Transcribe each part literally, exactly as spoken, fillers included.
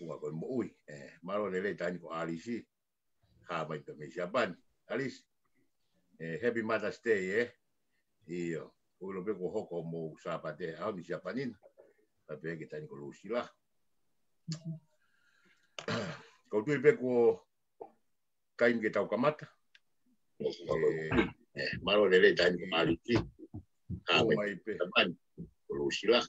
Ua ko e moʻui. Ē, mālō e lelei taʻahine ko ʻAlisi. Hā mai pē mei Siapani. ʻAlisi. Ē, happy Mother's Day, ē. ʻIo. Kuo ʻilo pē kuo hoko hoʻomou Sāpate ʻaho ni Siapani na. Pea pehē ki he taʻahine ko Lusila. Ko u tui pē kuo taimi ke tau kamata. Ē, mālō e lelei taʻahine ko ʻAlisi. Hā mai pē. Siapani. Ko Lusila.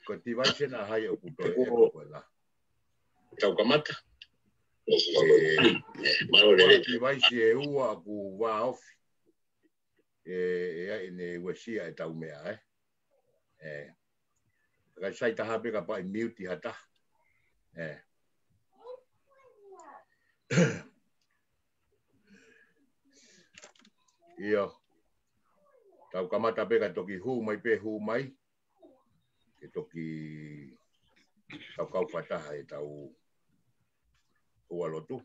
Ko e device ena hai ʻoku toe ʻe ko ena. Tau kamata. Ē, mālō e lelei. Device ʻe ua ʻoku vāofi. Ē, ʻe ʻi ai ʻene uesia ʻetau meʻa, ē. Ē. Ka sai taha pē kapau ʻe mute ha taha. Ē. ʻIo. Tau kamata pē ka toki hū mai pē hū mai. Ke toki tau kau fakataha ʻetau houalotu.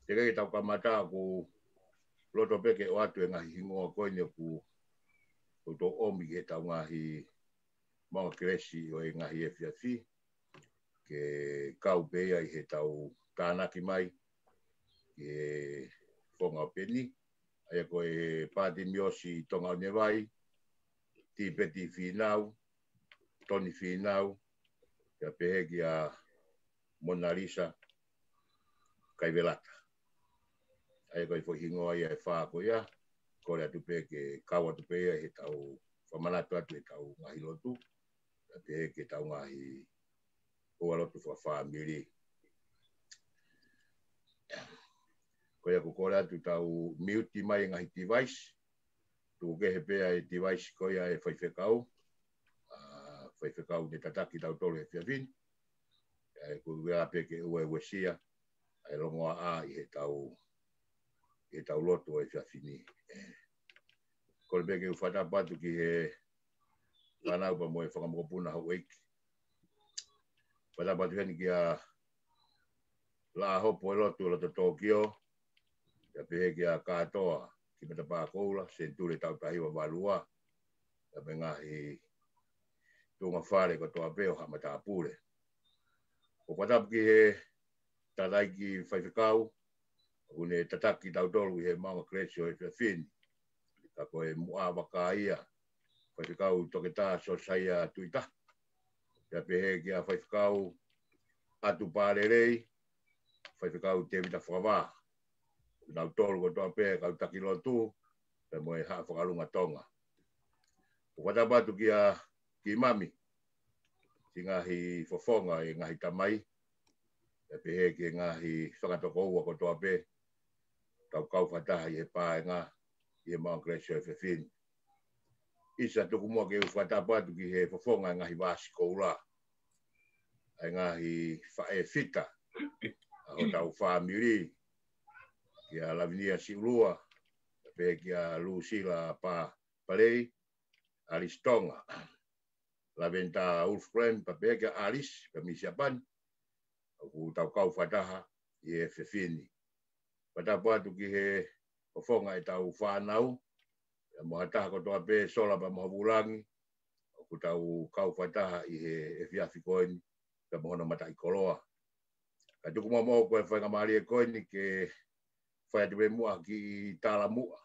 Teʻeki ke tau kamata ʻoku loto pē ke ʻoatu e ngaahi hingoa ko eni ʻoku toutou ʻomi ki heʻetau ngaahi maʻunga kelesi ʻo e ngaahi efiafi. Ke kau pē ia ʻi heʻetau tānaki mai ki he fofonga ʻo Peni. ʻA ia ko e Pātimiosi Tonga ʻOnevai, Tīpeti Fīnau, Toni Fīnau, pea pehē kia Monalisa Kaivelata. ʻA ia ko e foʻi hingoa ia ʻe fā ko ia, kole atu pē ke kau atu pē ia heʻetau fakamanatu atu ʻetau ngaahi lotu, pea pehē ki heʻetau ngaahi houalotu fakafāmili. Ko ia ʻoku kole atu tau mute mai e ngaahi device, tuku kehe pē ʻa e device ko ia ʻa e faifekau, ʻa, faifekau ne tataki tautolu he efiafi ni, ʻa ia ʻoku ʻi ai pē ke ʻoua ʻe uesia ʻa e longoaʻa ʻi heʻetau, ʻi heʻetau lotu ʻo e efiafi ni. Ē. Kole pē ke u fakatapu atu ki he fānau pea mo e fanga mokopuna houʻeiki. Fakatapu atu heni kia Laʻahopo ʻi loto, loto Tōkio, pea pehē kia Kātoa ki Matapā Koula, Senituli taʻu taha hiva valu ua, pea mo e ngaahi tuʻunga fale kotoa pē ʻo Haʻamatāpule. ʻOku fakatapu ki he tangataʻeiki faifekau, ʻoku ne tataki tautolu ʻi he maʻunga kelesi ʻo e efiafi ni. Ka ko e muʻa vaka ia, faifekau Toketā Siosaia Tuʻitaha. Pea pehē kia faifekau ʻAtu Pālelei, faifekau Tēvita Fakavā. Nautolu kotoa pē kau taki lotu, pea mo e Haʻa Fakalunga Tonga. ʻOku fakatapu atu kia Kimami, ki he ngaahi fofonga ʻo e ngaahi tamai, pea pehē ki he ngaahi fanga tokoua kotoa pē, tau kau fakataha ʻi he paenga, ʻi he maʻunga kelesi ʻo e efiafi ni. ʻIsa tuku muʻa ke u fakatapu atu ki he fofonga ʻo e ngaahi vāsikoula, ʻa e ngaahi faʻē fita ʻa hotau fāmili, kia Lavinia Siʻulua, pea pehē kia Lusila Pā-, Palei, ʻAlisi Tonga, Laventa Wolfgram, pea pehē kia ʻAlisi, pea mei Siapani, ʻoku tau kau fakataha ʻi he efiafi ni. Fakatapu atu ki he fofonga ʻetau fānau, pea mo ha taha kotoa pē, Sola pea mo Havulangi, ʻoku tau kau fakataha ʻi he efiafi ko eni, pea mo hono mataʻikoloa. Ka tuku muʻa moʻoku e faingamālie ko eni ke fai atu pē muʻa ha kiʻi talamuʻa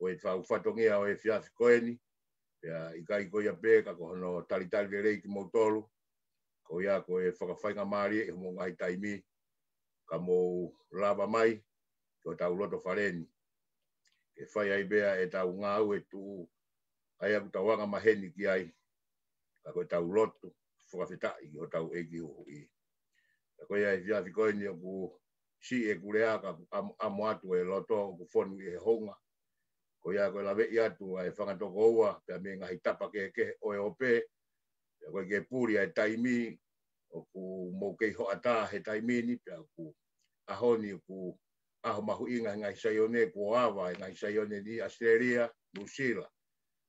ʻo ʻetau fatongia ʻo e efiafi ko eni, pea ʻikai ko ia pē ka ko hono talitali lelei kimoutolu, ko ia ko e fakafaingamālie ʻi hoʻomou ngaahi taimi, ka mou lava mai ki hotau loto fale ni. Ke fai ai pē ʻetau ngāue tuʻu, ʻa ia ʻoku tau anga maheni ki ai, ka ko ʻetau lotu fakafetaʻi ki hotau ʻEiki Huhuʻi. Ka ko ia he efiafi ko eni ʻoku siʻi ʻeku lea ka ʻoku ʻamu, ʻamu atu e loto ʻoku fonu ʻi he hounga. Ko ia ko e laveʻi atu ʻa e fanga tokoua, pea mei he ngaahi tapa kehekehe ʻo e ope, pea ʻoku ʻikai ke puli ʻa e taimi, ʻoku mou kei hoʻatā he taimi ni, pea ʻoku ʻaho ni ʻoku ʻaho mahuʻinga he ngaahi Saione, kuo ava e ngaahi Saione ʻi ʻAositelēlia, Nuʻusila.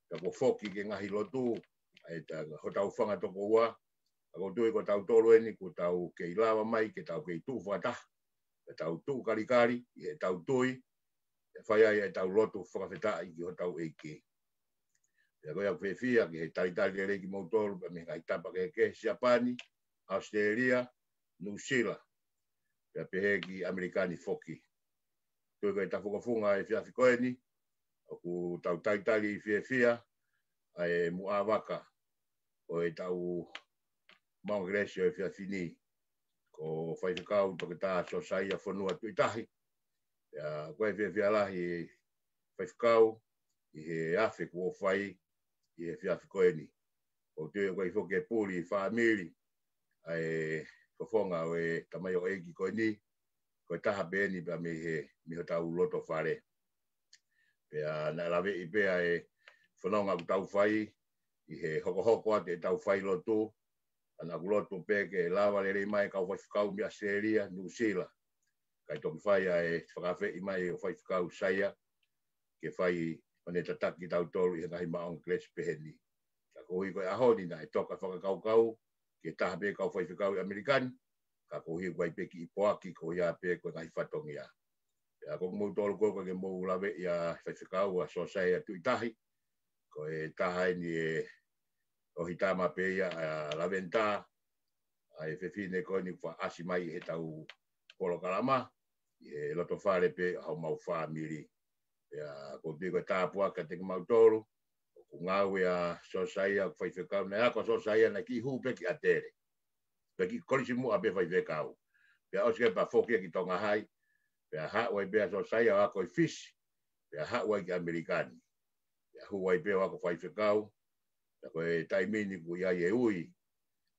Pea kuo foki ki he ngaahi lotu, ʻa e ta-, hotau fanga tokoua, ka ko u tui ko tautolu eni, kuo tau kei lava mai, ke tau kei tuʻu fakataha, ke tau tuʻu kalikali, ʻi heʻetau tui, ʻe fai ai ʻetau lotu fakafetaʻi ki hotau ʻEiki. Pea ko ia ʻoku fiefia ki he talitali lelei kimoutolu, pea mei he ngaahi tapa kehekehe Siapani, ʻAositelēlia, Nuʻusila, pea pehē ki ʻAmelika ni foki. Tui ko e tafokofunga ʻo e efiafi ko eni, ʻoku tau talitali fiefia ʻa e muʻa vaka ʻo e tau maʻunga kelesi ʻo e efiafi ni, ko Faifekau Toketā Siosaia Fonua Tuʻitahi. Pea ko e fiefia lahi Faifekau ʻi he afe kuo fai ʻi he efiafi ko eni. ʻOku ou tui ko e foki e puli fāmili ʻa e fofonga ʻo e tamaioʻeiki ko eni, ko e taha pē eni pea mei he, mei hotau loto fale. Pea naʻe laveʻi pē ʻa e fononga ʻoku tau fai ʻi he hokohoko atu ʻetau fai lotu, ʻa naʻa ku lotu pē ke lava lelei mai kau faifekau mei ʻAositelēlia, Nuʻusila. Kae toki fai ʻa e fakaafeʻi mai ʻo Faifekau Saia, ke fai ʻo ne tataki tautolu ʻi he ngaahi maʻunga kelesi pehē ni. Ka koeʻuhi ko e ʻaho ni naʻe toka fakakaukau ke taha pē kau faifekau ʻi ʻAmelika ni, ka koeʻuhi ko e ʻai pē kiʻi poaki koeʻuhi pē ko e ngaahi fatongia. Pea ko kimoutolu ko ē ke mou laveʻi ʻa Faifekau ʻa Siosaia Tuʻitahi, ko e taha eni e ʻohitama pē ia ʻa Laventa, ʻa e fefine ko eni kuo ʻasi mai ʻi heʻetau polokalama, ʻi he loto fale pē ʻa homau fāmili. Pea ʻoku ou tui ko e tāpuaki kiate kimautolu, ʻoku ngāue ʻa Siosaia ʻoku faifekau, naʻe ako ʻa Siosaia naʻe kiʻi hū pē ki ʻAtele. Pea kiʻi kolisi muʻa pē faifekau. Pea ʻosi ko ia pea foki ia ki Tonga Hai, pea haʻu ai pē ʻa Siosaia ʻo ako ʻi Fisi, pea haʻu ai ki ʻAmelika ni. Pea hū ai pē ʻo ako faifekau, pea ko e taimi ni ʻoku ʻi ai e ui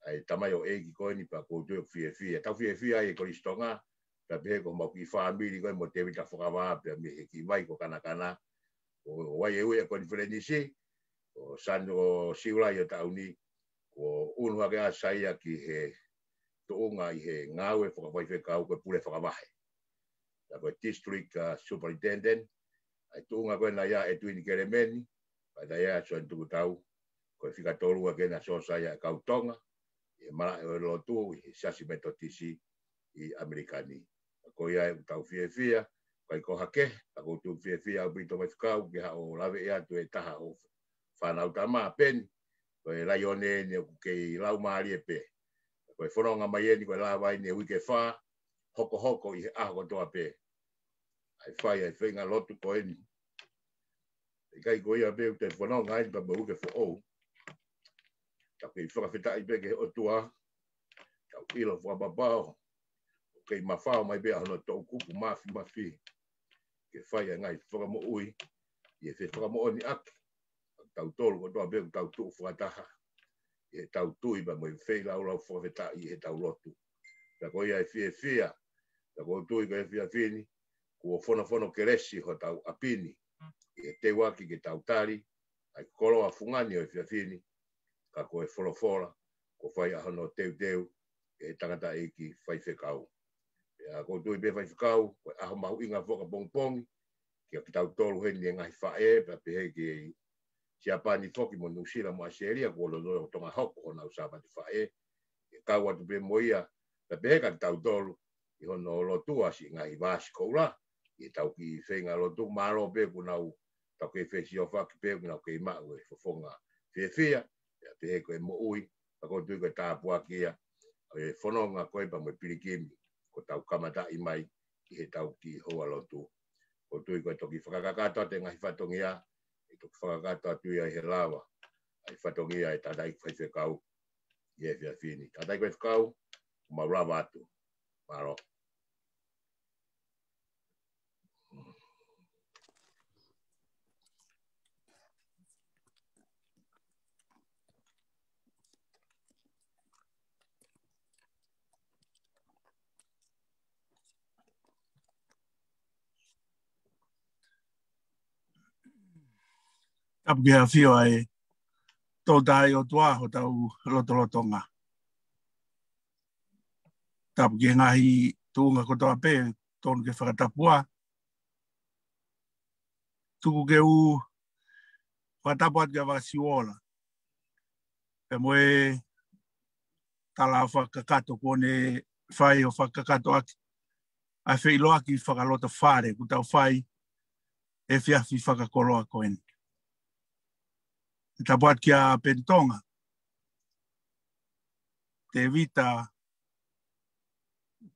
ʻa e tamaioʻeiki ko eni pea ʻoku ou tui ʻoku fiefia. Tau fiefia ai e Kolisi Tonga, pea pehē ko homau kiʻi fāmili ko ē mo Tēvita Fakavā pea mei he kiʻi vai ko Kanakana. ʻO, ʻo ʻai e ui e konifelenisi, ʻo Sanu ʻo Siulai ʻo e taʻu ni, kuo ʻunu hake ʻa Saia ki he tuʻunga ʻi he ngāue fakafaifekau ko e pule fakavahe. Pea ko e District, uh, Superintendent, ʻa e tuʻunga ko ē naʻe ʻi ai ʻa ʻEtuini Kelemeni, pea naʻe ʻi ai ʻa Sione Tukutau, ko e fika tolu ʻa ē naʻe ʻi ai ʻa Siosaia ʻi he kau Tonga, ʻi he malaʻe ʻo e lotu, ʻi he Siasi Metotisi ʻi ʻAmelika ni. Ka ko ia ʻoku tau fiefia, ʻikai ko ha kehe, ka ʻoku ou tui ʻoku fiefia ʻaupito faifekau, ke haʻu ʻo laveʻi atu e taha ʻo e fānau tama pē eni, ko e laione eni ʻoku kei laumālie pē. Ko e fononga mai eni ko e lava eni e uike fā, hokohoko ʻi he ʻaho kotoa pē. ʻA e fai ʻa e feinga lotu ko eni. ʻIkai ko ia pē ʻoku te fononga ai pea mo e uike foʻou. Tau kei fakafetaʻi pē ki he ʻOtua, tau ʻilo fakapapau ʻoku kei mafao mai pē ʻa hono toʻukupu mafimafi ke fai ʻa e ngaahi fakamoʻui, ʻi he fefakamoʻoniʻaki ʻa kitautolu kotoa pē ʻoku tau tuʻu fakataha ʻi heʻetau tui pea mo e feilaulau fakafetaʻi ʻi heʻetau lotu. Pea ko ia e fiefia, pea ʻoku ou tui ko e efiafi ni, kuo fonofono kelesi hotau ʻapi ni, ʻi he teuaki ke tau tali ʻa e koloa fungani ʻo e efiafi ni, ka ko e folofola kuo fai ʻa hono teuteu ʻe he tangataʻeiki faifekau. Pea ʻoku ou tui pē faifekau, ko e ʻaho mahuʻinga fakapongipongi kia kitautolu heni e ngaahi faʻē, pea pehē ki Siapani foki mo Nuʻusila mo ʻAositelēlia, kuo lolotonga hoko honau Sāpate Faʻē. ʻE kau atu pē mo ia, pea pehē kia kitautolu ʻi hono lotua siʻi ngaahi vāsi koula ʻi heʻetau kiʻi feinga lotu. Mālō pē kuo nau tau kei fesiofaki pē kuo nau kei maʻu e fofonga fiefia, pea pehē ko e moʻui, pea ʻoku ou tui ko e tāpuaki ia ʻo e fononga ko ē pea mo e pilikimi kuo tau kamataʻi mai ʻi heʻetau kiʻi houa lotu. ʻOku ou tui ko e toki fakakakato atu e ngaahi fatongia, ʻe toki fakakakato atu ia ʻi he lava ʻa e fatongia ʻa e tangataʻeiki faifekau ʻi he efiafi ni. Tangataʻeiki faifekau, mau lava atu. Mālō. Tapu ki he ʻafio ʻa e Tolu Tahaʻi ʻOtua ʻi hotau lotolotonga. Tapu ki he ngaahi tuʻunga kotoa pē, tonu ke fakatapua. Tuku ke u fakatapu atu kia Vasiuola pea mo e tala fakakakato kuo ne fai ʻo fakakakato ʻaki ʻa e feʻiloaki fakalotofale kuo tau fai he efiafi fakakoloa ko eni. Tapu atu kia Peni Tonga Tēvita,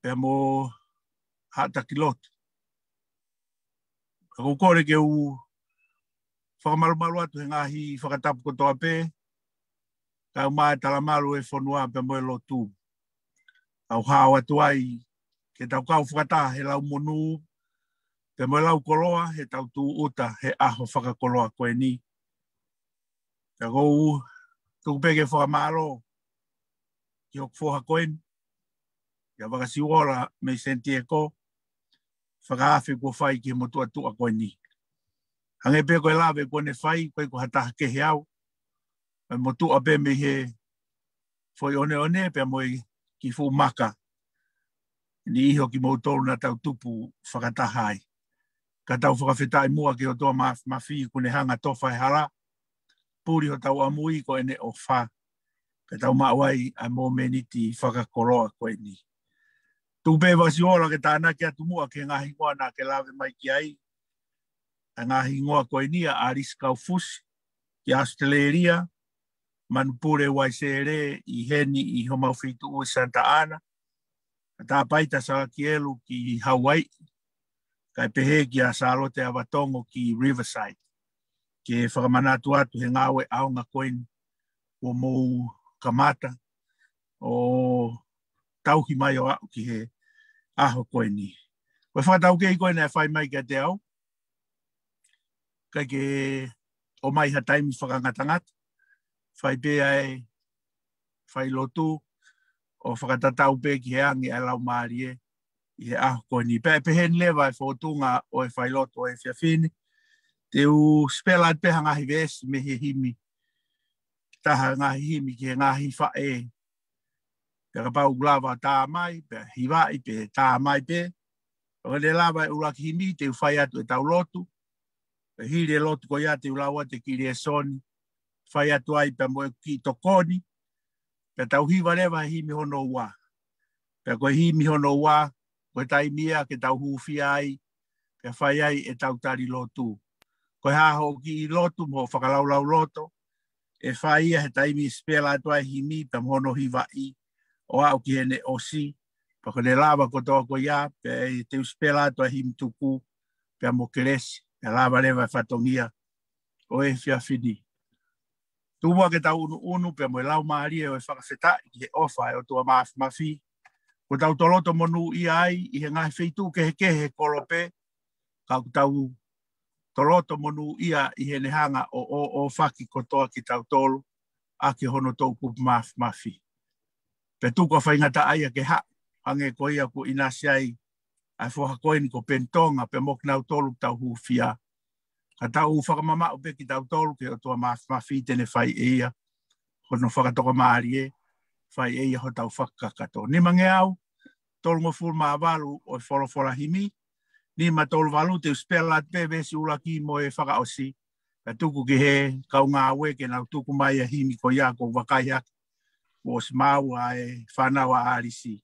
pea mo Haʻa Takilotu. Ka ʻoku ou kole ke u fakamalumalu atu he ngaahi fakatapu kotoa pē, kae ʻumaʻā e talamalu e fonua pea mo e lotu. Kau hao atu ai ke tau kau fakataha he lau monū, pea mo e lau koloa, he tau tūʻuta he ʻaho fakakoloa ko eni. Ka ʻoku ou tuku pē ke fakamālō ki hoku foha ko eni, kia Vakasiuola mei San Diego, fakaafe kuo fai ki he motuʻa tuʻa ko eni. Hangē pē ko e lave kuo ne fai, ʻikai ko ha taha kehe au, ʻa e motuʻa pē mei he foʻi ʻoneʻone pea mo e kiʻi fuʻu maka. Niʻihi ʻo kimoutolu naʻa tau tupu fakataha ai. Ka tau fakafetaʻi muʻa ki he ʻOtua Māfimafi kuo ne hanga ʻo tofa e hala, puli hotau ʻamui ko ʻene ʻofa, ka tau maʻu ai ʻa e mōmeniti fakakoloa ko eni. Tuku pē Vakasiuola ke tānaki atu muʻa ki he ngaahi hingoa naʻa ke lave mai ki ai, ʻa e ngaahi hingoa ko eni ʻa ʻAlisi Kaufusi ki ʻAositelēlia, Manupule Uaisele ʻi heni ʻi homau feituʻu ʻi Santa Ana, ʻa Tāpaita Salakielu ki Hauaiʻi, kae pehē kia Sālote Avatongo ki Riverside. Ke fakamanatu atu he ngāue ʻaonga ko eni kuo mou kamata ʻo tauhi mai ʻo aʻu ki he ʻaho ko eni. Ko e fakataukei ko eni naʻe fai mai kiate au, ʻikai ke ʻomai ha taimi fakangatangata, fai pē ʻa e fai lotu ʻo fakatatau pē ki he angi ʻa e Laumālie ʻi he ʻaho ko eni. Pea ʻe pehē ni leva e fōtunga ʻo e fai lotu ʻo e efiafi ni, te u sipela atu pē ha ngaahi veesi mei he himi, taha ngaahi himi ki he ngaahi faʻē. Pea kapau ʻoku lava tā mai, pea hivaʻi pē tā mai pē. Pea ko ʻene lava e ʻuluaki himi, te u fai atu e tau lotu. Pea hili e lotu ko ia te u lau atu e kiʻi lēsoni, fai atu ai pea mo e kiʻi tokoni. Pea tau hiva leva he himi hono ua. Pea ko e himi hono ua, ko e taimi ia ke tau hūfia ai, pea fai ai e tau tali lotu. Ko e hā hoʻo kiʻi lotu mo hoʻo fakalaulauloto, ʻe fai ia he taimi sipela atu ai himi pea mo hono hivaʻi ʻo aʻu ki heʻene ʻosi. Pea ko ʻene lava kotoa ko ia, pea ʻe te u sipela atu ai himi tuku, pea mo kelesi, pea lava leva e fatongia ʻo e efiafi ni. Tuku muʻa ke tau ʻunuʻunu pea mo e Laumālie ʻo e fakafetaʻi ki he ʻofa ʻa e ʻOtua Māfimafi, kuo tau toloto monūʻia ai ʻi he ngaahi feituʻu kehekehe he kolope, ka kuo tau toloto monūʻia ʻi heʻene hanga ʻo ʻoʻofaki kotoa kitautolu ʻaki hono toʻukupu māfimafi. Pea tuku ʻa e faingataʻaʻia ke haʻu, hangē ko ia kuo ʻinasi ai ʻa e foha ko eni ko Peni Tonga pea mo kinautolu tau hūfia. Ka tau fakamamaʻu pē kitautolu ki he ʻOtua Māfimafi te ne fai ʻe ia hono fakatokamālie, fai ʻe ia hotau fakakakato. Nimangeau tolungofulu mā valu ʻo e folofola himi, nima tolu valu, te u sipela atu pē veesi ʻuluaki mo e fakaʻosi, ka tuku ki he kau ngāue ke nau tuku mai ʻa e himi ko ia kuo vakai hake, kuo ʻosi maau ʻa e fānau ʻa ʻAlisi.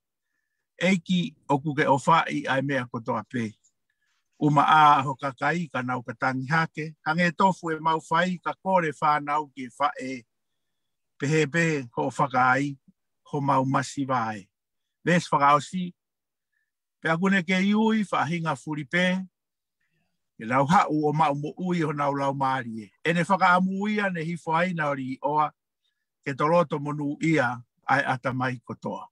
ʻEiki, ʻoku ke ʻofaʻi ʻa e meʻa kotoa pē. ʻUmaʻā ho kakai ka nau ka tangi hake, hangē tofu ʻemau fai ka kole fānau ki he faʻē. Pehē pē hoʻo fakaai homau masiva ē. Veesi fakaʻosi, pea kuo ne kei ui faʻahinga fuli pē, ke nau haʻu ʻo maʻu moʻui honau laumālie. ʻEne fakaʻamu ia ne hifo ai ʻenau līʻoa, ke toloto monūʻia ʻa e ʻatamai kotoa.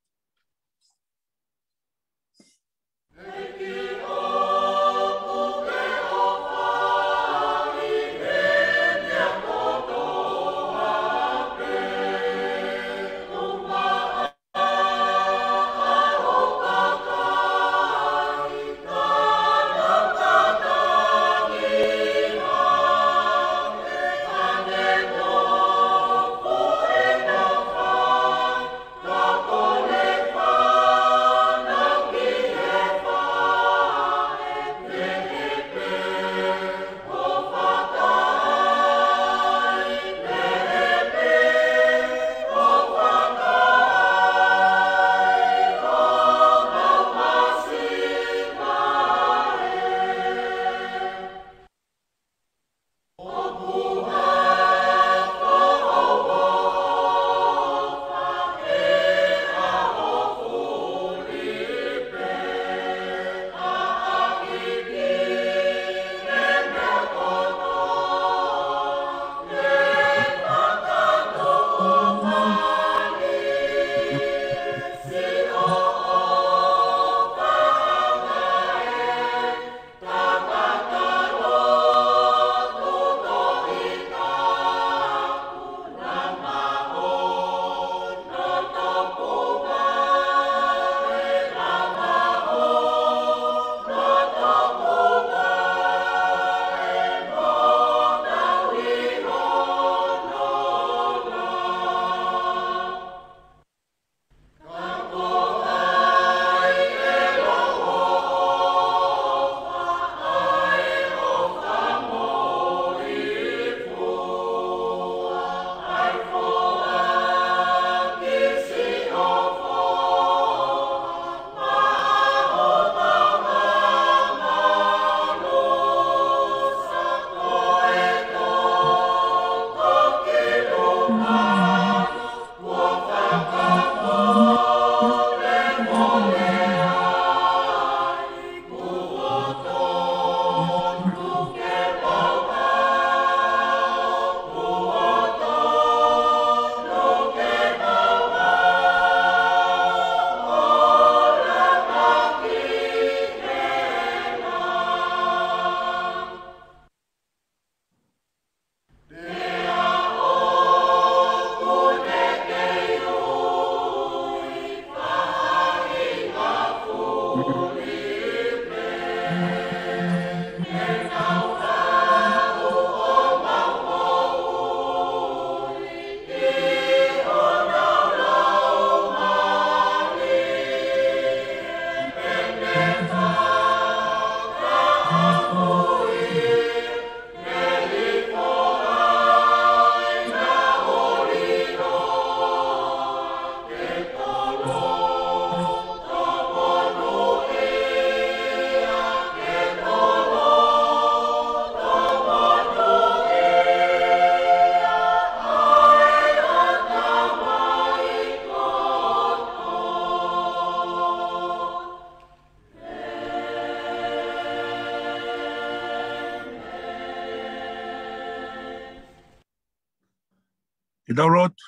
Tau lotu.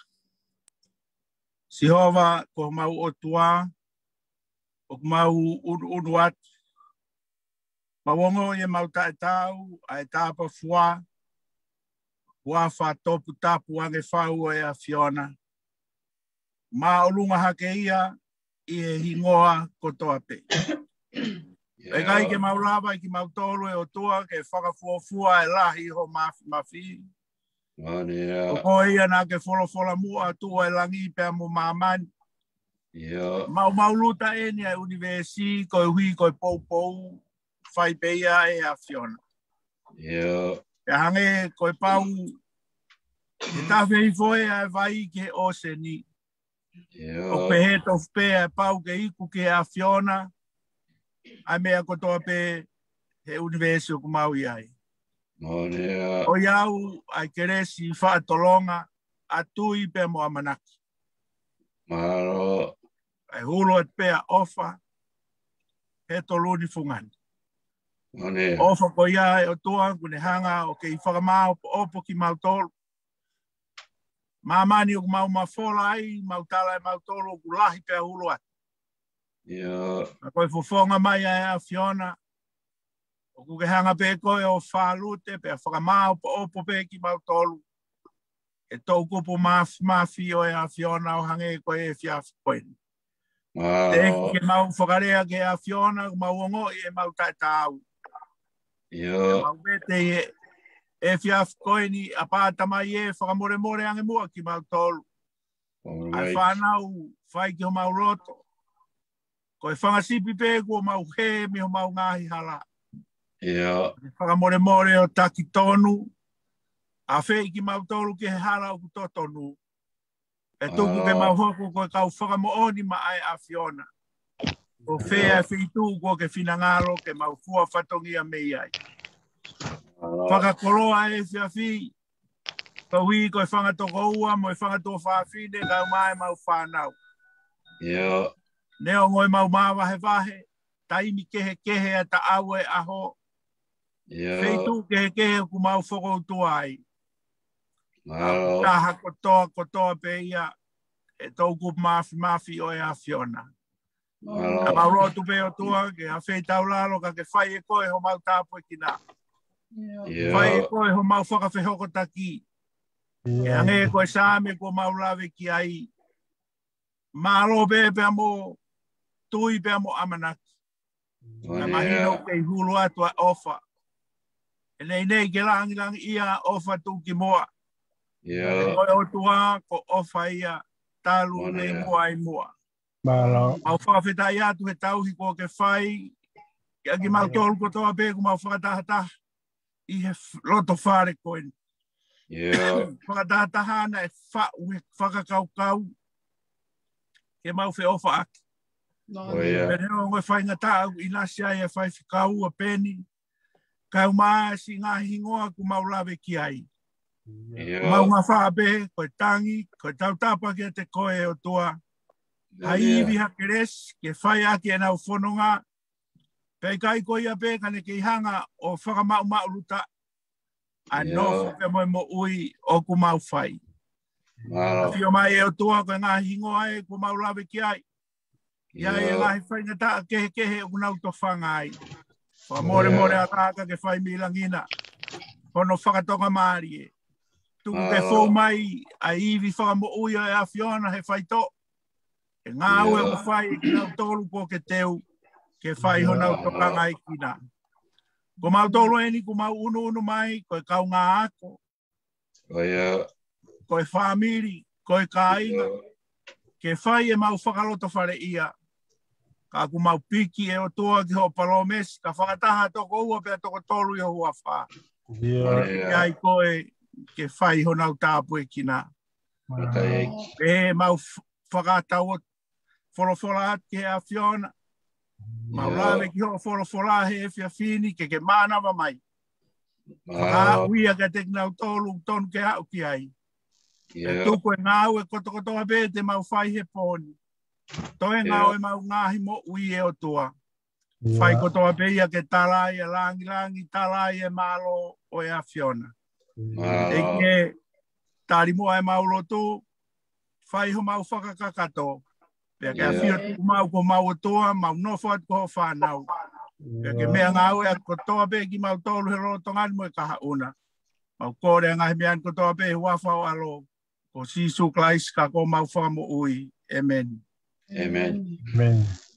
Sihova, ko homau ʻOtua, ʻoku mau ʻunuʻunu atu. Mau ongoʻi ʻemau taʻetaau, ʻa e tāpafua, huafa toputapu ange fau ʻo e ʻAfiona. Māʻolunga hake ia ʻi he hingoa kotoa pē. ʻIo. ʻIkai ke mau lava ʻe kimautolu ʻe ʻOtua ke fakafuofua e lahi ho mafimafi. Mane ia. Ko koe ia naʻa ke folofola muʻa tuʻu ʻa e langi pea mo māmani. ʻIo. Mau mauluta eni ʻa e ʻunivēsi koeʻuhi ko e poupou, fai pē ia ʻe he ʻAfiona. ʻIo. Pea hangē ko e pau, ʻe tafe hifo ʻa e vai ki he ʻōseni. ʻIo. ʻO pehē tofu pē ʻa e pau ke iku ki he ʻAfiona, ʻa e meʻa kotoa pē he ʻunivēsi ʻoku mau ʻi ai. Mane ia. ʻOiauē ʻa e kelesi faʻa tolonga, ʻa tui pea mo ʻamanaki. Mālō. ʻA e hulu atu pē ʻa ʻofa, he toluni fungani. Mane ia. ʻOfa ko ia ʻe ʻOtua, ʻoku ne hanga ʻo kei fakamāʻopoʻopo kimautolu. Māmani ʻoku mau mafola ai, mau tala ʻe mautolu ʻoku lahi pea hulu atu. ʻIo. Ka ko e fofonga mai ʻa e ʻAfiona, ʻoku ke hanga pē koe ʻo fālute, pea fakamāʻopoʻopo pē kimautolu. ʻE toʻukupu mafimafi ʻo e ʻAfiona ʻo hangē ko e efiafi ko eni. Mālō. Teʻeki ke mau fakalea ki he ʻAfiona, ʻoku mau ongoʻi ʻemau taʻetaau. ʻIo. Mau vete ʻi he efiafi ko eni, ʻApā Tamai ē, fakamolemole ange muʻa kimautolu. ʻA e fānau fai ki homau loto. Ko e fanga sipi pē kuo mau hē mei homau ngaahi hala. ʻIo. Fakamolemole ʻo taki tonu. ʻAfeʻi kimautolu ki he hala ʻoku totonu. ʻE tuku ke mau hoko ko e kau fakamoʻoni maʻa e ʻAfiona. Ko fē ʻa e feituʻu kuo ke finangalo ke mau fua fatongia mei ai. Fakakoloa e efiafi, koeʻuhi ko e fanga tokoua mo e fanga tuofāfine, kae ʻumaʻā ʻemau fānau. ʻIo. Neongo ʻemau māvahevahe, taimi kehekehe ʻa e taʻau ʻo e ʻaho. ʻIo. Feituʻu kehekehe ʻoku mau fokoutua ai. Mālō. Taha kotoa, kotoa pē ia, ʻe toʻukupu mafimafi ʻo e ʻAfiona. Mālō. Ka mau lotu pē ʻOtua, ke ʻafeitaulalo, ka ke fai ʻe koe homau tāpuekina. ʻIo. Fai ʻe koe homau fakafehokotaki. ʻIo. ʻE hangē ko e Saame kuo mau lave ki ai. Mālō pē pea mo tui pea mo ʻamanaki. Mane ia. Ka mahino kei hulu atu ʻa e ʻofa. ʻE neʻineʻi ke langilangiʻia ʻa e ʻofa tuʻukimuʻa. ʻIo. Ko e ʻOtua, ko e ʻofa ia, talu mei muʻa ʻi muʻa. Mālō. Mau fakafetaʻi atu he tauhi kuo ke fai, kiate kimautolu kotoa pē kuo mau fakatahataha ʻi he f-, loto fale ko eni. ʻIo. Fakatahataha naʻe faʻu he fakakaukau ke mau feʻofaʻaki. ʻIo. Pea neongo e faingataʻa ʻoku ʻinasi ai e faifekau ʻa Peni, kae ʻumaʻā siʻi ngaahi hingoa kuo mau lave ki ai. ʻIo. Mau ngafa pē, ko e tangi, ko e tautapa kiate koe ʻOtua. ʻIo. ʻA e ivi ha kelesi, ke fai ʻaki ʻenau fononga. Pea ʻikai ko ia pē ka ne kei hanga ʻo fakamaʻumaʻuluta ʻa e nofo pea mo e moʻui ʻoku mau fai. Mālō. ʻAfio mai ʻe ʻOtua ko e ngaahi hingoa ē kuo mau lave ki ai. ʻI ai e ngaahi faingataʻa kehekehe ʻoku nau tofanga ai. Fakamolemole ʻa e kākā ke fai mei langi na. Hono fakatonga mālie. Tuku ke fou mai ʻa e ivi fakamoʻui ʻo e ʻAfiona he faitoʻo. ʻE ngāue ʻoku fai ʻe kinautolu kuo ke teu, ke fai honau tokangaʻi kina. Ko mautolu eni kuo mau ʻunuʻunu mai, ko e kaungā ako, ko e fāmili, ko e kāinga, ke fai ʻemau fakalotofaleʻia. Ka kuo mau piki ʻe ʻOtua ki hoʻo palōmesi, ka fakataha toko ua pea toko tolu ʻi ho huafa. ʻIo. ʻIkai ko e ke fai honau tāpuekina. Pehē mau f-, fakatau atu folofola atu ki he ʻAfiona. Mau lave ki hoʻo folofola he efiafi ni ke ke mānava mai. Fakaaʻu ia kiate kinautolu tonu ke aʻu ki ai. Pea tuku e ngāue kotokotoa pē te mau fai he pō ni. Toe ngāue ʻemau ngaahi moʻui ʻe ʻOtua. Fai kotoa pē ia ke tala ai e langilangi, tala ai e mālō ʻo e ʻAfiona. ʻEiki, Tali muʻa ʻemau lotu, fai homau fakakakato. Pea ke ʻafio atu ʻemau ko homau ʻOtua, mau nofo atu ko hoʻo fānau. Pea ke meʻangāue atu kotoa pē kimautolu he lolotonga ni mo e kahaʻu na. Mau kole ʻa e ngaahi meʻa ni kotoa pē he huafa ho ʻAlo, ko Sīsū Kalaisi ko homau Fakamoʻui. ʻĒmeni. ʻĒmeni. ʻĒmeni.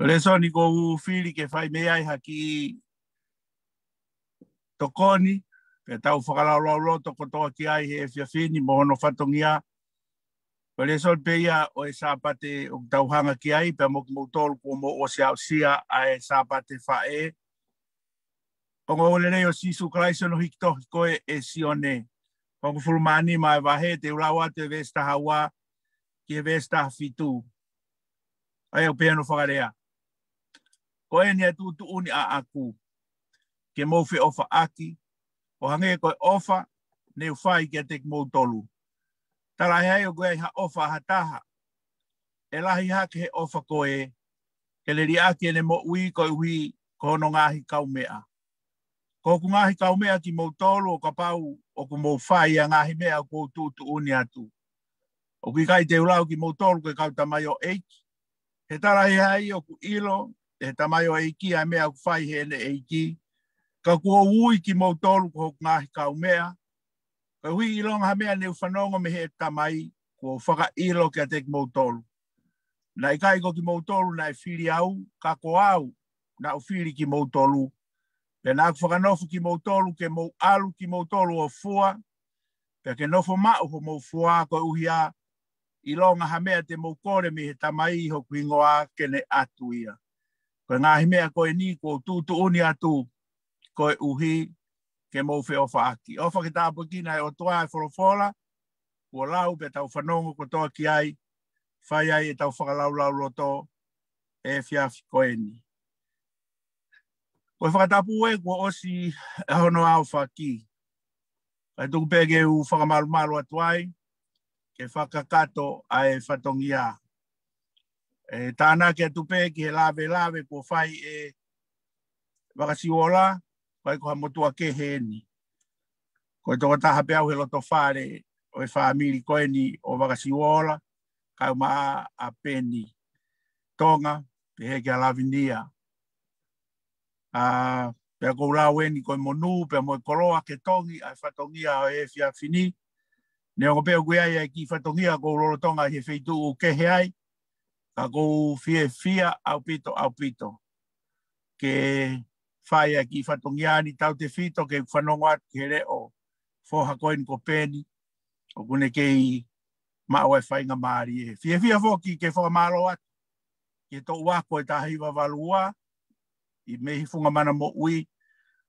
Lēsoni kuo u fili ke fai mei ai ha kiʻi tokoni, pea tau fakalaulauloto kotoa ki ai he efiafi ni mo hono fatongia. Ko e lēsoni pē ia ʻo e Sāpate ʻoku tau hanga ki ai, pea mo kimoutolu kuo mou ʻosi aʻusia ʻa e Sāpate Faʻē. Ongoongolelei ʻo Sīsū Kalaisi hono hiki tohi ko ē ʻe Sione. Hongofulu mā nima ʻa e vahe, te u lau atu e veesi taha ua ki he veesi taha fitu. ʻA ia ʻoku pehē hono fakalea: Ko eni ʻa e tuʻutuʻuni ʻaʻaku, ke mou feʻofaʻaki, ʻo hangē ko e ʻofa ne u fai kiate kimoutolu. Talaʻehai ʻoku ʻi ai ha ʻofa ʻa ha taha ʻe lahi hake he ʻofa ko ē, ke ne liʻaki ʻene moʻui koeʻuhi ko hono ngaahi kaumeʻa. Ko hoku ngaahi kaumeʻa kimoutolu, ʻo kapau ʻoku mou fai ʻa e ngaahi meʻa ʻoku ou tuʻutuʻuni atu. ʻOku ʻikai te u lau kimoutolu ko e kau tamaioʻeiki, he talaʻehai ʻoku ʻilo ʻe he tamaioʻeiki ʻa e meʻa ʻoku fai heʻene ʻeiki. Ka kuo u ui kimoutolu ko hoku ngaahi kaumeʻa, koeʻuhi ʻilonga ha meʻa ne u fanongo mei he Tamai, kuo u fakaʻilo kiate kimoutolu. Naʻe ʻikai ko kimoutolu naʻe fili au, ka ko au naʻa ku fili kimoutolu. Pea naʻa ku fakanofo kimoutolu ke mou ʻalu kimoutolu ʻo fua, pea ke nofo maʻu homou fua, koeʻuhi ʻa ʻilonga ha meʻa te mou kole mei he Tamai ʻi hoku hingoa, ke ne ʻatu ia. Ko e ngaahi meʻa ko eni kuo u tuʻutuʻuni atu koeʻuhi ke mou feʻofaʻaki. ʻOfa ke tāpuekina ʻe he ʻOtua ʻa e folofola kuo lau pea tau fanongo kotoa ki ai, fai ai ʻetau fakalaulauloto he efiafi ko eni. Ko e fakatapu ē kuo ʻosi ʻa hono aofaki. Kae tuku pē ke u fakamalumalu atu ai, ke fakakakato ʻa e fatongia. ʻE tānaki atu pē ki he lavelave kuo fai ʻe Vakasiuola, ʻikai ko ha motuʻa kehe eni. Ko e tokotaha pē au he loto fale ʻo e fāmili ko eni ʻo Vakasiuola, kae ʻumaʻā ʻa Peni Tonga, pehē kia Lavinia. ʻA, pea ʻoku ou lau eni ko e monū, pea mo e koloa ke tongi ʻa e fatongia ʻo e efiafi ni. Neongo pē ʻoku ʻi ai ʻa e kiʻi fatongia ʻoku ou lolotonga ʻi he feituʻu kehe ai, ka ʻoku ou fiefia ʻaupito, ʻaupito ke fai ʻa e kiʻi fatongia ni, tautefito ke u fanongo atu ki he leʻo foha ko eni ko Peni, ʻoku ne kei maʻu ʻa e faingamālie. Fiefia foki ke fakamālō atu ki he toʻu ako ʻe taha hiva valu ua, ʻi mei he funga mana moʻui,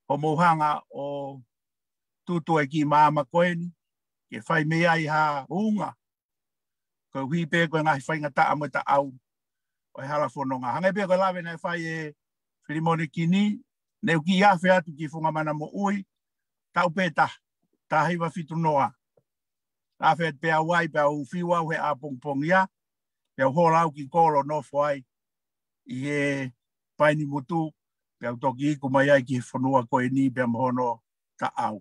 hoʻomou hanga ʻo tutu e kiʻi maama ko eni, ke fai mei ai ha unga, koeʻuhi pē ko e ngaahi faingataʻa mo e taʻau ʻo e hala fononga. Hangē pē ko e lave naʻe fai ʻe Filimone Kini, ne u kiʻi afe atu ki he funga mana moʻui, taʻu pē taha, taha hiva fitu noa. Afe atu pē au ai, pea u fiu au he ʻapongipongi ia, pea u hola au ki kolo nofo ai ʻi he Painimutu, pea u toki iku mai ai ki he fonua ko eni pea mo hono taʻau.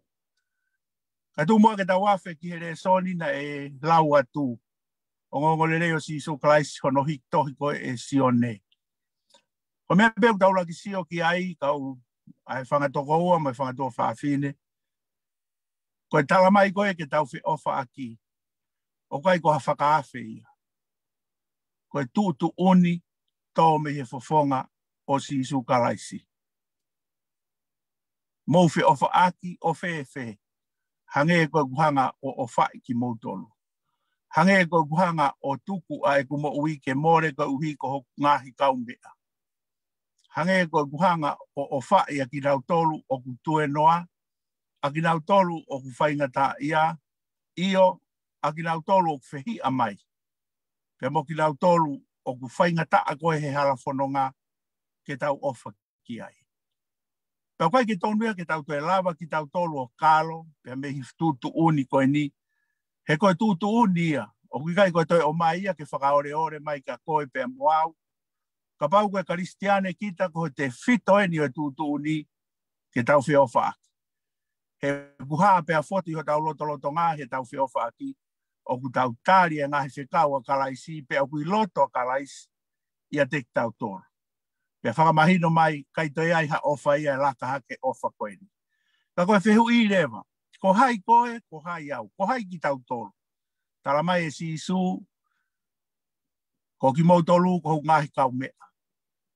Ka tuku muʻa ke tau afe ki he lēsoni naʻe lau atu, ʻo e ongoongolelei ʻo Sīsū Kalaisi hono hiki tohi ko ē ʻe Sione. Ko e meʻa pē ʻoku tau laki sio ki ai, kau ai fanga tokoua mo e fanga tuofāfine, ko e tala mai ko ē ke tau feʻofaʻaki, ʻoku ʻikai ko ha fakaafe ia. Ko e tuʻutuʻuni tō mei he fofonga ʻo Sīsū Kalaisi. Mou feʻofaʻaki ʻo fēfē, hangē ko ʻeku hanga ʻo ʻofaʻi kimoutolu. Hangē ko ʻeku hanga ʻo tuku ʻa ʻeku moʻui ke mole koeʻuhi ko hoku ngaahi kaumeʻa. Hangē ko ʻeku hanga ʻo ʻofaʻi ʻa kinautolu ʻoku tuēnoa, ʻa kinautolu ʻoku faingataʻaʻia, ʻio, ʻa kinautolu ʻoku fehiʻa mai, pea mo kinautolu ʻoku faingataʻa ko ē he hala fononga ke tau ʻofa ki ai. Pea ʻoku ʻikai ke tonu ia ke tau toe lava kitautolu ʻo kalo, pea mei he tuʻutuʻuni ko eni, he ko e tuʻutuʻuni ia, ʻoku ʻikai ko e toe ʻomai ia ke fakaoleole mai kia koe pea mo au. Kapau ko e Kalisitiane kita, ko e tefito eni ʻo e tuʻutuʻuni ke tau feʻofaʻaki. He ʻoku hā pea fotu ʻi hotau lotolotonga heʻetau feʻofaʻaki, ʻoku tau tali e ngaahi fekau ʻa Kalaisi, pea ʻoku ʻi loto ʻa Kalaisi ʻiate kitautolu. Pea fakamahino mai, ʻikai toe ʻi ai ha ʻofa ia ʻe laka hake ʻofa ko eni. Ka ko e fehuʻi leva, ko hai koe, ko hai au, ko hai kitautolu? Tala mai ʻe Sīsū, ko kimoutolu ko hoku ngaahi kaumeʻa.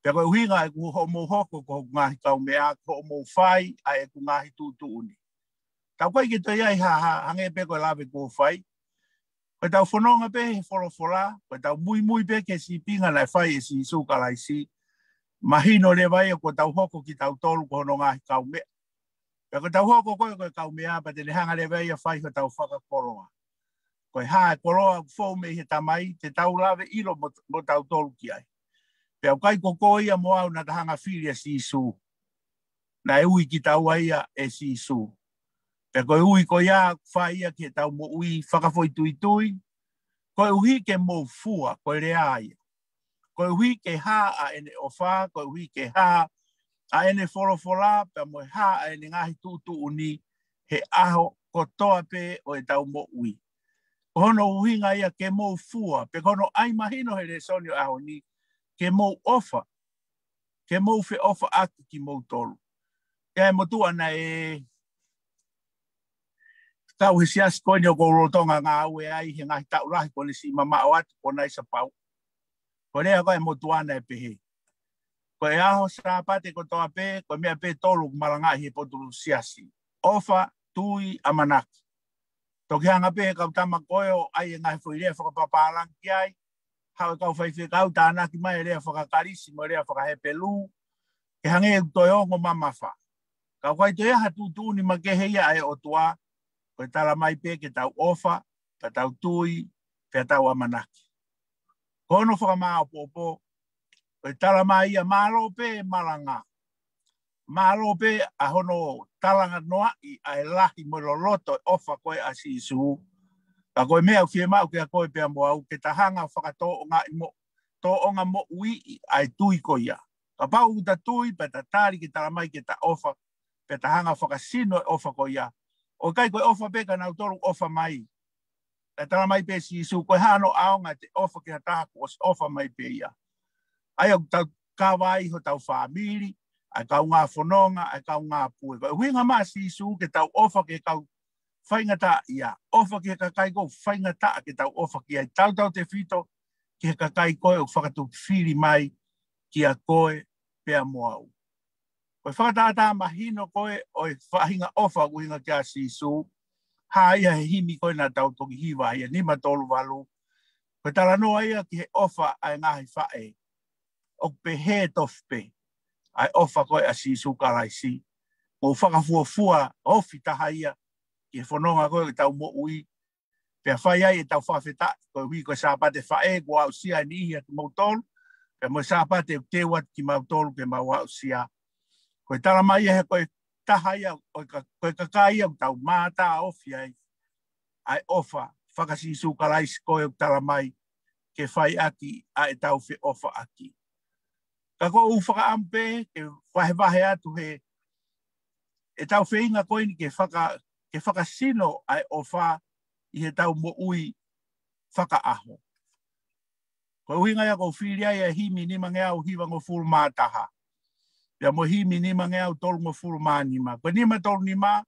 Pea ko e ʻuhinga ʻeku hoʻomou hoko ko hoku ngaahi kaumeʻa, ko hoʻomou fai ʻa ʻeku ngaahi tuʻutuʻuni. Tau ʻikai ke toe ʻi ai ha, ha, hangē pē ko e lave kuo fai. Ko ʻetau fononga pē he folofola, ko ʻetau muimui pē ki he sīpinga naʻe fai ʻe Sīsū Kalaisi, mahino leva ia kuo tau hoko kitautolu ko hono ngaahi kaumeʻa. Pea ko ʻetau hoko ko ē ko e kaumeʻa, pea te ne hanga leva ia ʻo fai hotau fakakoloa. Ko e hā e koloa ʻoku fou mei he Tamai, te tau lave ʻilo mo, mo tautolu ki ai. Pea ʻoku ʻikai ko koe ia mo au naʻa ta hanga ʻo fili ʻa Sīsū. Naʻe ui kitaua ia ʻe Sīsū. Pea ko e ui ko ia ʻoku fai ia ki heʻetau moʻui fakafoʻituitui, koeʻuhi ke mou fua, ko e lea ia. Koeʻuhi ke hā ʻa ʻene ʻofa, koeʻuhi ke hā ʻa ʻene folofola, pea mo e hā ʻa ʻene ngaahi tuʻutuʻuni he ʻaho kotoa pē ʻo ʻetau moʻui. Ko hono ʻuhinga ia ke mou fua, pea ko hono ʻai mahino he lēsoni ʻo e ʻaho ni, ke mou ʻofa, ke mou feʻofaʻaki kimoutolu. ʻI ai e motuʻa naʻe kau he siasi ko eni ʻoku ou lolotonga ngāue ai he ngaahi taʻu lahi ko eni, siʻi mamaʻo atu ko Naisa Pau. Ko e lea ko ē ʻa e motuʻa naʻe pehē, ko e ʻaho Sāpate kotoa pē, ko e meʻa pē ʻe tolu ʻoku malangaʻi he potu siasi. ʻOfa, tui, ʻamanaki. Toki hanga pē he kau tama ko ē ʻo ʻai e ngaahi foʻi lea fakapapālangi ki ai, haʻu e kau faifekau tānaki mai e lea fakaKalisi mo e lea fakaHepelū, ke hangē ʻoku toe ongo mamafa. Ka ʻoku ʻikai toe ʻi ai ha tuʻutuʻuni makehe ia ʻa e ʻOtua, ko e tala mai pē ke tau ʻofa, pea tau tui, pea tau ʻamanaki. Ko hono fakamāopoopo, ko e tala mai ia mālō pē malanga. Mālō pē ʻa hono talanoaʻi ʻa e lahi mo e loloto e ʻofa ko ē ʻa Sīsū. Ka ko e meʻa ʻoku fiemaʻu kiate koe pea mo au ke ta hanga ʻo fakatōʻongaʻi mo, tōʻonga moʻuiʻi ʻa e tui ko ia. Kapau ʻoku ta tui, pea ta tali ke tala mai ke ta ʻofa, pea ta hanga ʻo fakasino e ʻofa ko ia. ʻOku ʻikai ko e ʻofa pē kia nautolu ʻoku ʻofa mai. ʻE tala mai pē ʻe Sīsū, ko e hā hono ʻaonga te ʻofa ki ha taha kuo ʻosi ʻofa mai pē ia. ʻA ia ʻoku tau kava ai hotau fāmili, ʻa e kaungā fononga, ʻa e kaungā pue. Ko e ʻuhinga mai ʻa Sīsū ke tau ʻofa ki he kau faingataʻaʻia, ʻofa ki he kakai ʻoku faingataʻa ke tau ʻofa ki ai, tautautefito ki he kakai ko ē ʻoku fakatupu fili mai kia koe pea mo au. Ko e fakatātā mahino ko ē ʻo e faʻahinga ʻofa ʻoku ʻuhinga ki ai ʻa Sīsū, hā ia he himi ko ē naʻa tau toki hiva ai, ʻa e nima tolu valu. Ko e talanoa ia ki he ʻofa ʻa e ngaahi faʻē. ʻOku pehē tofu pē ʻa e ʻofa ko ē ʻa Sīsū Kalaisi. Mou fakafuofua ofi taha ia ki he fononga ko ē ʻetau moʻui. Pea fai ai ʻetau fakafetaʻi, koeʻuhi ko e Sāpate Faʻē kuo aʻusia ʻe he niʻihi ʻa kimoutolu, pea mo e Sāpate ʻoku teu atu kimautolu ke mau aʻusia. Ko e talamai ia he ko e taha ia, ko e ka-, ko e kakai ia ʻoku tau mātā ofi ai ʻa e ʻofa faka-Sīsū Kalaisi ko ē ʻoku talamai ke fai ʻaki ʻa ʻetau feʻofaʻaki. Ka ʻoku ou fakaʻamu pē ke vahevahe atu he ʻetau feinga ko eni ke faka-, ke fakasino ʻa e ʻofa ʻi heʻetau moʻui fakaʻaho. Ko e ʻuhinga ia ʻoku ou fili ai ʻa e himi nimangeau hivangofulu mā taha. Pea mo e himi nimangeau tolungofulu mā nima. Ko e nima tolu nima,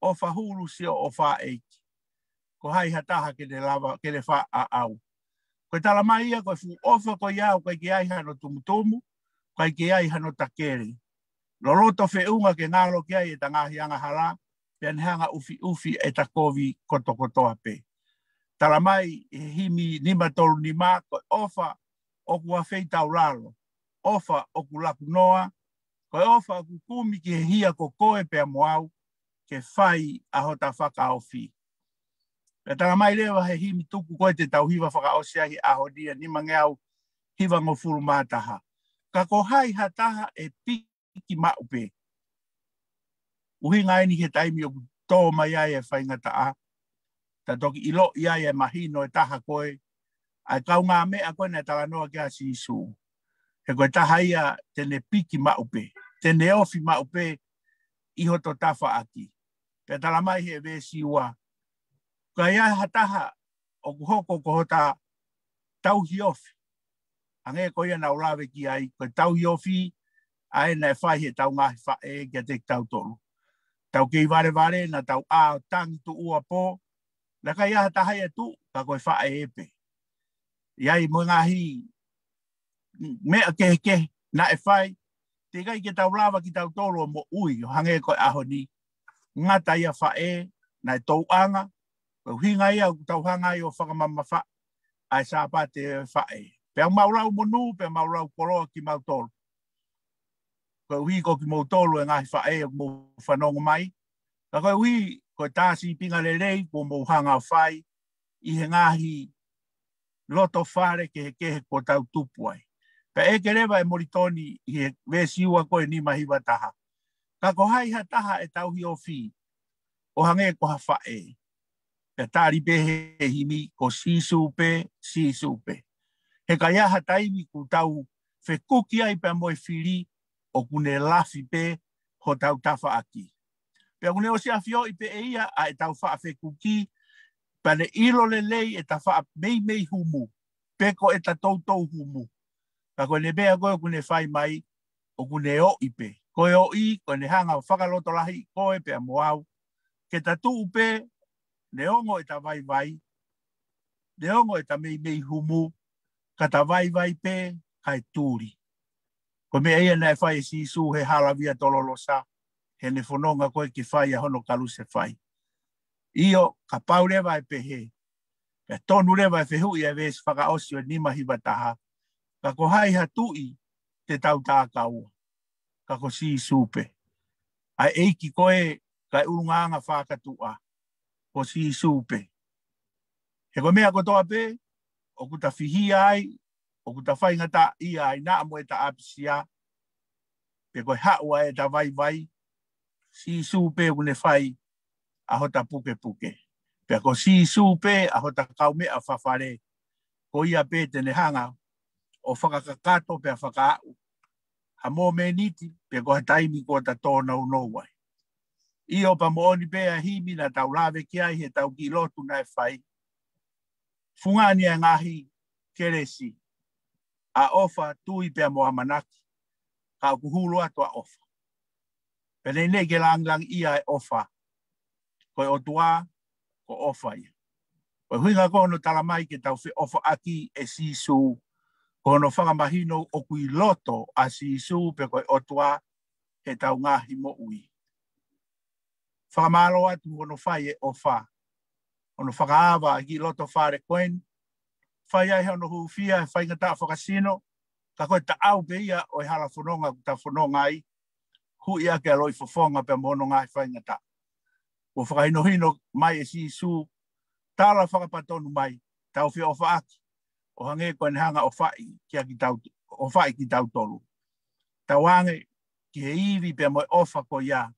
ʻofa hulu siʻo ʻofa ʻEiki. Ko hai ha taha ke ne lava, ke ne faʻa ʻaʻau. Ko e talamai ia ko e fuʻu ʻofa ko ia ʻoku ʻikai ke ʻi ai hano tumutumu, ʻikai ke ʻi ai hano takele. Loloto feʻunga ke ngalo ki ai ʻeta ngaahi angahala, pea ne hanga ʻufiʻufi ʻeta kovi kotokotoa pē. Talamai ʻe he himi nima tolu nima ko e ʻofa ʻoku afeitaulalo, ʻofa ʻoku lakunoa, ko e ʻofa ʻoku kumi ki he hia ko koe pea mo au, ke fai ʻa hota fakaofi. Pea talamai leva he himi tuku ko ē te tau hiva fakaʻosi ai he ʻaho ni ʻa e nimangeau hivangofulu mā taha. Ka ko hai ha taha ʻe piki maʻu pē. ʻUhinga eni he taimi ʻoku tō mai ai e faingataʻa. Ta toki ʻiloʻi ai e mahino e taha ko ē, ʻa e kaungāmeʻa ko ē naʻe talanoa ki ai ʻa Sīsū. He ko e taha ia te ne piki maʻu pē, te ne ofi maʻu pē ʻi hoto tafaʻaki. Pea talamai he veesi ua, ka ʻi ai ha taha ʻoku hoko ko hota tauhi ofi. Hangē ko ia naʻa ku lave ki ai, ko e tauhi ofi ʻa ē naʻe fai heʻetau ngaahi faʻē kiate kitautolu. Tau kei valevale naʻa tau ʻā ʻo tangi tuʻuapō, naʻe ʻikai ha taha ia ʻe tuʻu, ka ko e faʻē pē. ʻI ai mo e ngaahi meʻa kehekehe naʻe fai, teʻeki ai ke tau lava kitautolu ʻo moʻui ʻo hangē ko e ʻaho ni. Ngata ia faʻē, naʻe tauʻanga, ko e ʻuhinga ia ʻoku tau hanga ai ʻo fakamamafaʻi ʻa e Sāpate Faʻē. Pea mau lau monū, pea mau lau koloa kimautolu. Koeʻuhi ko kimoutolu e ngaahi faʻē ʻoku mou fanongo mai. Ka koeʻuhi ko e tā sīpinga lelei kuo mou hanga ʻo fai ʻi he ngaahi loto fale kehekehe kuo tau tupu ai. Pea ʻeke leva ʻe Molitoni ʻi he veesi ua ko ē nima hiva taha, ka ko hai ha taha ʻe tauhi ofi ʻo hangē ko ha faʻē? Pea tali pē he himi, ko Sīsū pē, Sīsū pē. He ka ʻi ai ha taimi ʻoku tau fekuki ai pea mo e fili, ʻoku ne lafi pē hotau tafaʻaki. Pea ʻoku ne ʻosi afioʻi pē ʻe ia ʻa ʻetau faʻa fekuki, pea ne ʻilo lelei ʻeta faʻa meimei humu, pe ko ʻeta toutou humu. Ka ko ʻene meʻa ko ē ʻoku ne fai mai, ʻoku ne ʻoʻi pē. Ko e ʻoʻi, ko ʻene hanga ʻo fakalotolahiʻi koe pea mo au. Ke ta tuʻu pē, neongo ʻeta vaivai, neongo ʻeta meimei humu, ka ta vaivai pē, kae tuli. Ko e meʻa ia naʻe fai ʻe Sīsū he hala Via Tololosa, heʻene fononga ko ē ke fai ʻa hono kalusefai. ʻIo, kapau leva ʻe pehē, pea tonu leva e fehuʻi ʻa e veesi fakaʻosi ʻo e nima hiva taha, ka ko hai ha tuʻi te tau takaua? Ka ko Sīsū pē. ʻA e ʻEiki ko ē kae ʻulungaanga fakatuʻa, ko Sīsū pē. He ko e meʻa kotoa pē ʻoku ta fihia ai, ʻoku ta faingataʻaʻia ai, naʻa mo ʻeta ʻapisia, pe ko e haʻu ʻa ʻeta vaivai, Sīsū pē ʻoku ne fai ʻa hota pukepuke. Pea ko Sīsū pē ʻa hota kaumeʻa fafale, ko ia pē te ne hanga ʻo fakakakato pea fakaaʻu ha momeniti pe ko ha taimi kuo ta tōnounou ai. ʻIo, pea moʻoni pē ʻa e himi naʻa tau lave ki ai heʻetau kiʻi lotu naʻe fai. Fungani ʻa e ngaahi kelesi, ʻa ʻofa, tui pea mo ʻamanaki, ka ʻoku hulu atu ʻa ʻofa. Pea neʻineʻi ke langilangiʻia e ʻofa. Ko e ʻOtua, ko ʻofa ia. Ko e ʻuhinga ko hono talamai ke tau feʻofaʻaki ʻe Sīsū, ko hono fakamahino ʻoku ʻi loto ʻa Sīsū pe ko e ʻOtua, heʻetau ngaahi moʻui. Fakamālō atu hono fai e ʻofa, hono fakaava e kiʻi loto fale ko eni, fai ai hono hūfia e faingataʻa fakasino, ka ko e taʻau pē ia ʻo e hala fononga ʻoku ta fononga ai, huʻi ʻaki ʻa e loʻifofonga pea mo hono ngaahi faingataʻa. Kuo fakahinohino mai ʻe Sīsū, tala fakapatonu mai, tau feʻofaʻaki, ʻo hangē ko ʻene hanga ʻo fai kia kitau-, ʻo fai kitautolu. Tauange ki he ivi pea mo e ʻofa ko ia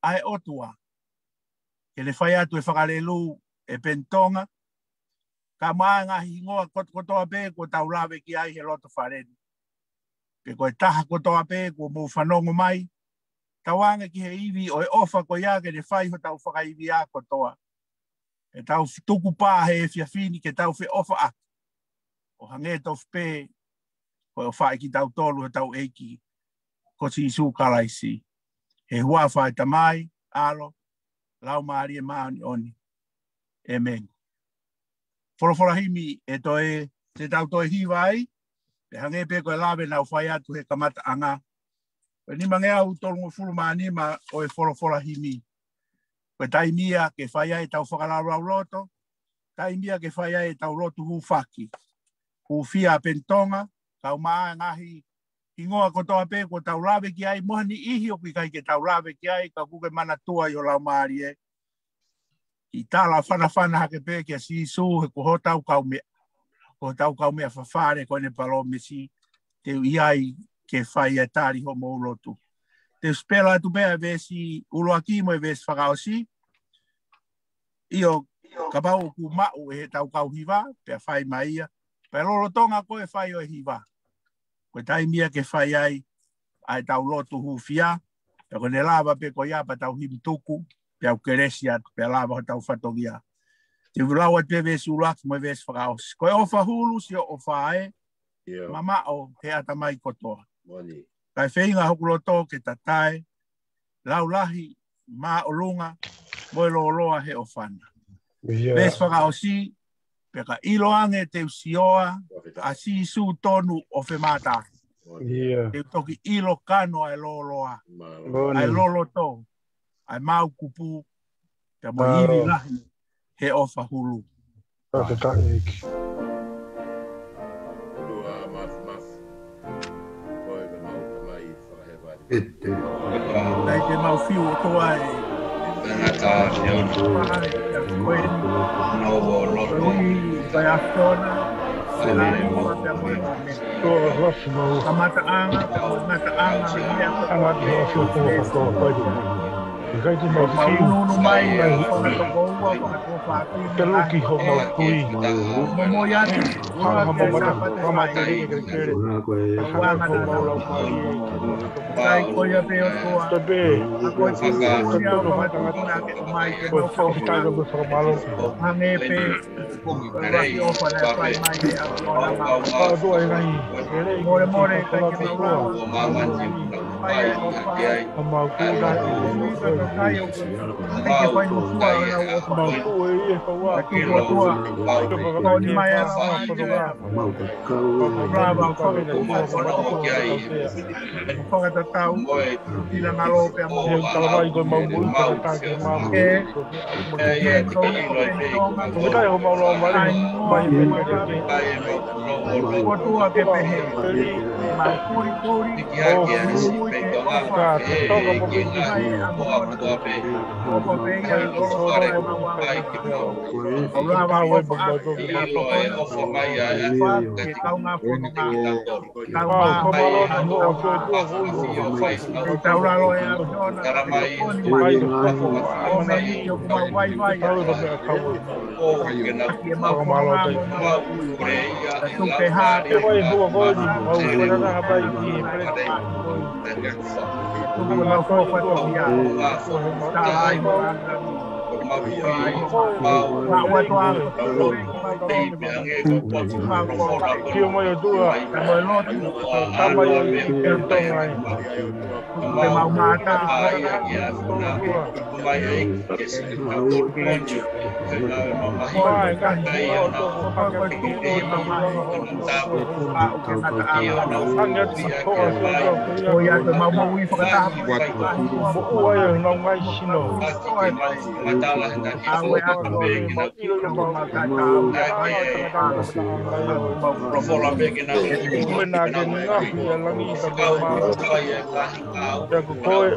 ʻa e ʻOtua. Ke ne fai atu e fakalelū ʻe Penitonga, kae ʻumaʻā e ngaahi hingoa kot-, kotoa pē kuo tau lave ki ai he loto fale ni. Pe ko e taha kotoa pē kuo mou fanongo mai, tauange ki he ivi ʻo e ʻofa ko ia ke ne fai hotau fakaivia kotoa. ʻE tau tuku pā he efiafi ni ke tau feʻofaʻaki, ʻo hangē tofu pē ko e ʻofa ʻa kitautolu hotau ʻEiki ko Sīsū Kalaisi. He huafa ʻo e Tamai, ʻAlo, Laumālie Māʻoniʻoni. ʻĒmeni. Folofola himi ʻe toe, te tau toe hiva ai, pea hangē pē ko e lave naʻa ku fai atu he kamataʻanga. Ko e nimangeau tolungofulu mā nima ʻo e folofola himi. Ko e taimi ia ke fai ai ʻetau fakalaulauloto, taimi ia ke fai ai ʻetau lotu hūfaki. Hūfia ʻa Penitonga, kae ʻumaʻā e ngaahi hingoa kotoa pē kuo tau lave ki ai, mo ha niʻihi ʻoku ʻikai ke tau lave ki ai, ka ʻoku ke manatua ʻi ho laumālie. ʻI tala fanafana hake pē kia Sīsū, he ko hotau kaumeʻa, ko hotau kaumeʻa fafale ko ʻene palōmesi, te u ʻi ai ke fai e tali hoʻomou lotu. Te u sipela atu pē ʻa e veesi ʻuluaki mo e veesi fakaʻosi, ʻio, kapau ʻoku maʻu ʻe heʻetau kau hiva, pea fai mai ia, pea lolotonga ko e fai ʻo e hiva, ko e taimi ia ke fai ai ʻa ʻetau lotu hūfia, pea ko ʻene lava pē ko ia pea tau himi tuku, pea u kelesi atu, pea lava hotau fatongia. Te u lau atu pē veesi ʻuluaki mo e veesi fakaʻosi. Ko e ʻofa hulu, siʻo ʻofa ē, ʻIo. mamaʻo he ʻatamai kotoa. Moʻoni. Kae feinga hoku loto ke tatae, laulahi, māʻolunga, mo e lōloa he ʻofa na. ʻIo. Veesi fakaʻosi, pea ka ʻiloange te u sioa ʻa Sīsū tonu ʻo femātaaki. ʻIo. Te u toki ʻilo kano ʻa e lōloa, Mālō. ʻa e Moʻoni. loloto, ʻa e maau kupu, pea mo e Mālō. ivi lahi he ʻofa hulu. Fakafetaʻi ʻEiki. ʻOtua Māfimafi, ko e mau Tamai fakahēvani. ʻEte. ʻIkai te mau fiu ʻOtua ē. Tangata fiona. Fahale kia koe. Nau o loto. Ko e ʻAfiona. Fahale mo te mo. Kamataʻanga, kamataʻanga, ia. Kamataʻanga, ia. ʻIkai te mau fiu. Mau nunu mai, ia. Fakatokoua, fakatokoua. Te luki ho mau kui. Mo mo ia. Hanga mo mata, hanga mo te reke kele. Hanga mo mau lau mai. Kai ko ia pē ʻOtua. Te pē. Ko e tonu hanga tangata. Ko e fakafetaʻi mo fakamālō. Hangē pē. Ko e ʻofa naʻe fai mai ʻe he ʻAfiona. Pau tua e ngai. Mole mole kai ke mau lau. Mai e ʻofa. Ka mau kū nai. Kai ke fai mo fua ʻa ʻofa. Mau kū e ia kaua. Ka tuku ʻOtua. Ko ni mai ʻa e ʻofa. Mau kakau. Lava ʻo fakatupu ʻa e ʻofa. Fakatatau. Ina ngalo pea mo. Ia talavai ko e mau mui. Fakatake mau. Ke. Ke tau. Fakatake ho mau lau mali. Mai e peke. ʻOtua ke pehē. Mau kulituli. ʻO ui ke ʻofa. Ka toka mo ke. Mai ʻa mo. ʻOfa pē ia. ʻOfa pē ia. ʻOfa pē ia. ʻOfa pē ia. Ke kau ngā fononga. Kau ngā fononga. Ke tau lalo e ʻAfiona. Ke tau lalo e ʻAfiona. Ke tau lalo e ʻAfiona. Ke mau fononga. Ke tupe hā. Ke mau fononga. Tuku mau fua fua ia. Tālai mo anga. Maʻu atu ʻa e. Kio mai ʻOtua, mo e lotu, tamai ʻo e Tonga ni. Te mau mata. Mai ai, ke se mau. Mai ai, ke se mau. Hangē atu ko e ko ia te mau moʻui fakataha. Moʻua ia ʻenau ngaahi sino. Aue atu. Ilo ia mau mata. Aue atu. Ko e nā ke ngaohi ʻa langi ʻi he tangata mā. Pea ko koe.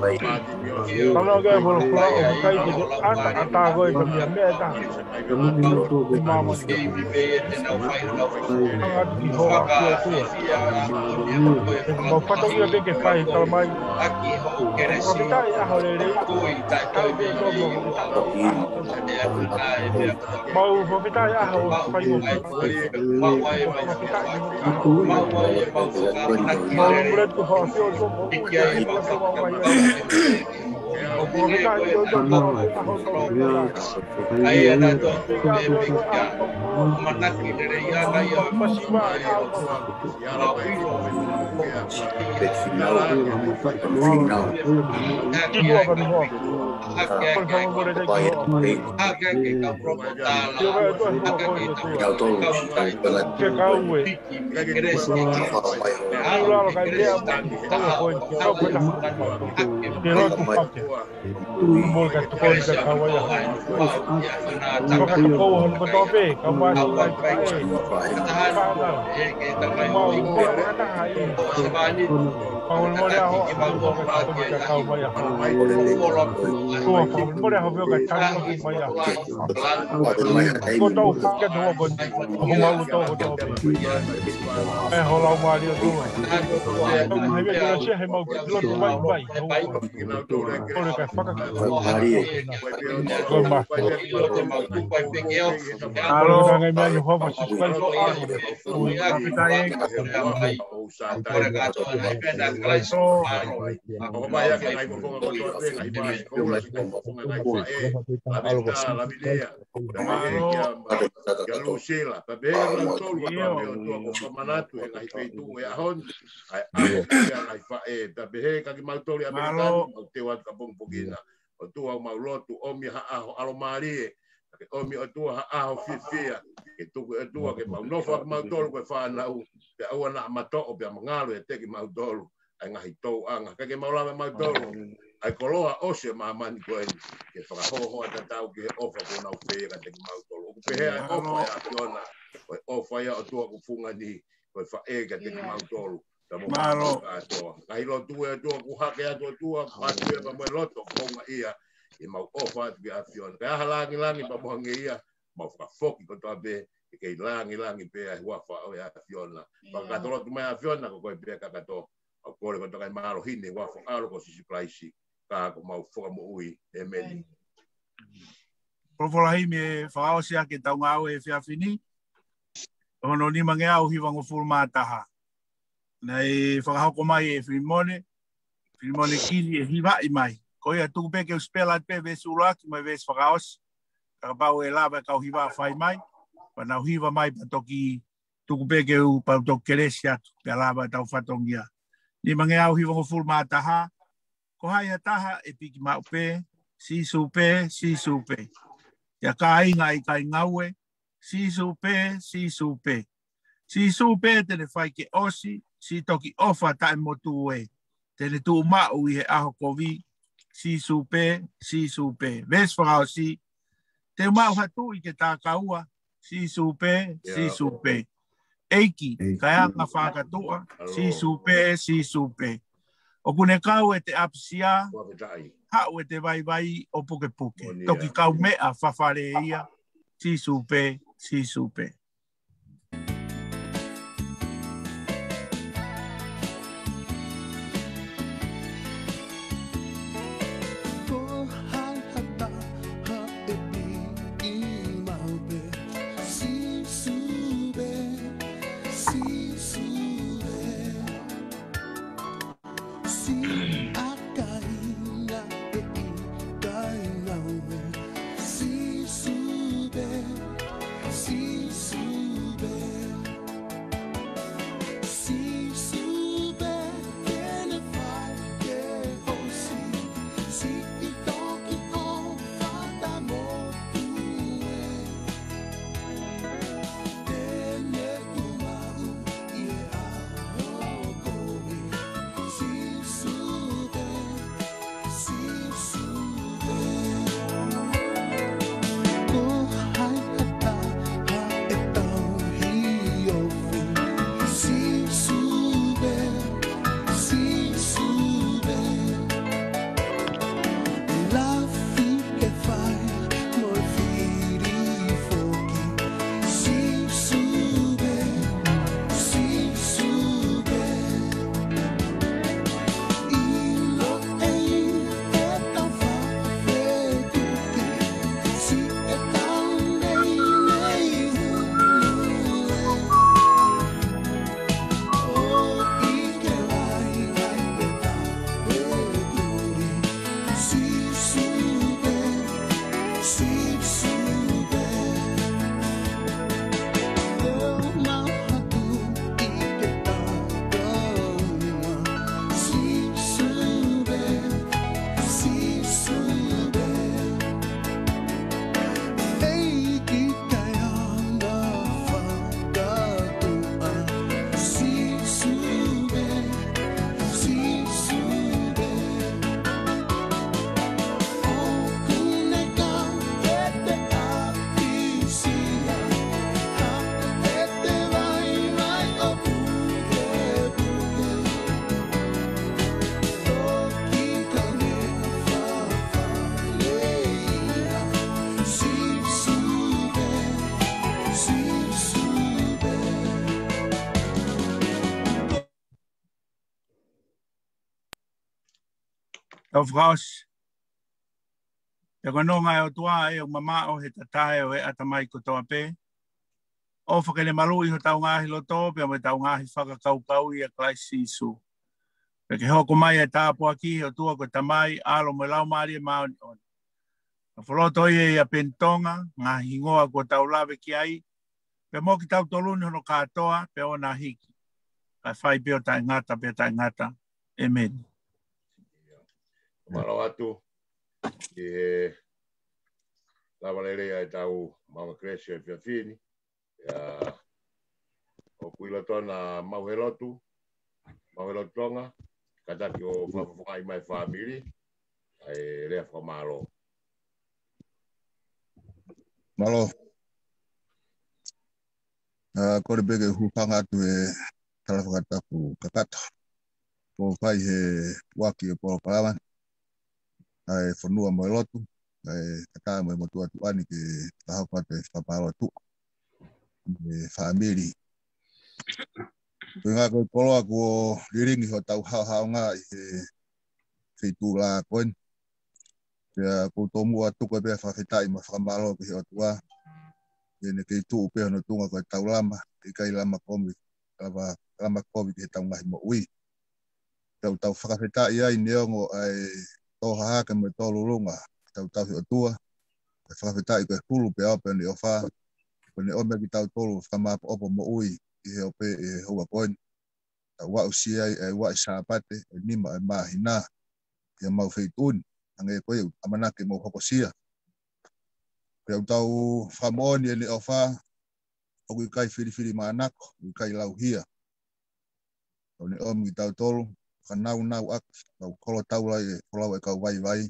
Tana ke folofola ʻoku ʻikai te ke ʻataʻatā koe ka mia meʻa ʻe taha. Māmani. Hanga ki hoʻo ʻAfio ʻOtua. Mau fatongia pē ke fai, tala mai. Fakafetaʻi ʻaho lelei. Mau fakafetaʻi ʻaho fai mo. Mau fakafetaʻi. Mau mure tu hoʻo ʻAfio ʻOtua. ʻOku fakafetaʻi ʻOtua. Tui mo ka tokoni ka kau ai a. Fakatokouha no kotoa pē, kau mai ai. Mau mole ʻaho, mau mole ʻaho, ka kau mai a. Kua, mau mole ʻaho, ka kau mai a. Ko tau ka tau ko, ko mau tau ko tau pē. E ho lau mali o tua. He vea kura sia he mau lotu mai mai. Kole ka faka. Ko ma. Alo. Ngai mea ni hoa ma sisi kai. Ui. Kapita e. Kia Lusila, pea pehē kia kimoutolu ʻa e ʻOtua kuo fakamanatu he ngaahi feituʻu ʻo e ʻaho ni, ʻa e ʻaho ʻo e ngaahi faʻē, pea pehē kia kimautolu ʻi ʻAmelika ni, mau teu atu kapongipongi na, ʻOtua ʻoku mau lotu, ʻomi ha ʻaho ʻalomālie, ke ʻomi ʻOtua ha ʻaho fiefia, ke tuku ʻOtua ke mau nofo ʻa kimautolu ko e fānau, pea ʻoua naʻa matoʻo, pea mangalo ʻiate kimautolu ʻa e ngaahi tōʻonga, kae ke mau lava mautolu ʻa e koloa ʻosi ʻo māmani ko eni, ke fakahōhōʻa tatau ki he ʻofa kuo nau fai kiate kimautolu. ʻOku pehē ʻa e ʻofa ʻa e ʻAfiona, ko e ʻofa ia ʻOtua ʻoku fungani, ko e faʻē kiate kimautolu, pea mo māmani kātoa. Ngaahi lotu ē ʻOtua ʻoku hake atu ʻOtua, ʻoku ʻatu ia pea mo e loto, ko e ʻuhinga ia, ʻi heʻemau ʻofa atu ki he ʻAfiona. Kae ʻai ha langilangi pea mo e ngeia, mau fakafoki kotoa pē, ke kei langilangi pē ʻa e huafa ʻo e ʻAfiona. Fakakakato lotu mai ʻAfiona, ko koe pē kakato. ʻOku kole kotoa kae mālohi ni, huafa ʻo ho ʻAlo ko Sīsū Kalaisi, ka ko homau Fakamoʻui. ʻĒmeni. Folofola himi ʻe fakaʻosi ʻaki ʻetau ngāue he efiafi ni. Hono nimangeau hivangofulu mā taha. Naʻe fakahoko mai ʻe Filimone, Filimone Kili ʻe hivaʻi mai. Ko ia tuku pē ke u sipela atu pē veesi ʻuluaki mo e veesi fakaʻosi. Ka kapau ʻe lava e kau hiva ʻo fai mai, pea nau hiva mai pea toki tuku pē ke u pau toki kelesi atu, pea lava ʻetau fatongia. Nimangeau hivangofulu mā taha, ko hai ha taha ʻe piki maʻu pē, Sīsū pē, Sīsū pē. ʻIa kāinga ʻikai ngaue, Sīsū pē, Sīsū pē. Sīsū pē te ne fai ke ʻosi, siʻi toki ʻofa taʻemotu ē. Te ne tuʻu maʻu ʻi he ʻaho kovi, Sīsū pē, Sīsū pē. Veesi fakaʻosi, te u maʻu ha tuʻi ke takaua, Sīsū pē, Sīsū pē. ʻEiki, kae anga fakatuʻa, Sīsū pē, Sīsū pē. ʻOku ne kau ʻete ʻapisia, haʻu ʻete vaivai ʻo pukepuke. Toki kaumeʻa fafale ia, Sīsū pē, Sīsū pē. Ko hai ha taha ʻe piki maʻu pē, Sīsū pē, Sīsū pē. Siʻa kāinga ʻe ʻikai ngaue, Sī Tau fakaʻosi. Pea ko e nonga ʻa e ʻOtua ʻe ʻoku mamaʻo he tatae ʻo e ʻatamai kotoa pē. ʻOfa ke ne maluʻi hotau ngaahi loto pea mo ʻetau ngaahi fakakaukau ʻia Kalaisi Sīsū. Pea ke hoko mai e tāpuaki ʻa e ʻOtua ko e Tamai, ʻAlo mo e Laumālie Māʻoniʻoni. Ka foloto ia ʻia Peni Tonga, ngaahi hingoa kuo tau lave ki ai, pea mo kitautolu ni hono kātoa, pea ʻoua naʻa hiki. Kae fai pē ʻo taʻengata, pea taʻengata. ʻĒmeni. Mālō atu, ʻi he lava lelei ʻa ʻetau maʻunga kelesi ʻo e efiafi ni. ʻIa, ʻoku ʻi loto na mau he lotu, mau he lotu Tonga, kātaki ʻo fakafofongaʻi mai fāmili, ʻa e lea fakamālō. Mālō. ʻA, kole pē ke u hūfanga atu he tala fakatapu kakato. Ko e fai he uaki ʻo e polokalama. ʻA e fonua mo e lotu, ʻa e kātaki mo e motuʻa tuʻa ni ke fakahoko atu e fakamālō atu ʻa e fāmili. Ko e ʻuhinga ko e koloa kuo lilingi hotau haʻohaʻonga ʻi he feituʻu lahi ko eni. Pea ʻoku ou tomuʻa tuku pē ʻa e fakafetaʻi mo e fakamālō ki he ʻOtua. ʻI heʻene kei tuʻu pē hono tuʻunga ko e tau lama, ʻikai lama kovi, lama, lama kovi ki heʻetau ngaahi moʻui. Tau tau fakafetaʻi ai neongo ʻa e tō hahake mo e tō lulunga, tau tauhi ʻOtua, ʻa e fakafetaʻi ko e hulu pea ope ʻene ʻofa, ko ʻene ʻomi kitautolu fakamāʻopoʻopo moʻui ʻi he ope ʻi he houa ko eni. Tau aʻusia ai ʻa e uaʻi Sāpate, ʻe nima ʻo e māhina, ʻi homau feituʻu ni, hangē ko ia ʻoku ʻamanaki ke mau hokosia. Pea ʻoku tau fakamoʻoni ʻene ʻofa, ʻoku ʻikai filifilimānako, ʻoku ʻikai lauhia. ʻOku ne ʻomi kitautolu, fakanaunauʻaki, tau kolo taula ʻi he folau ʻa e kau vaivai,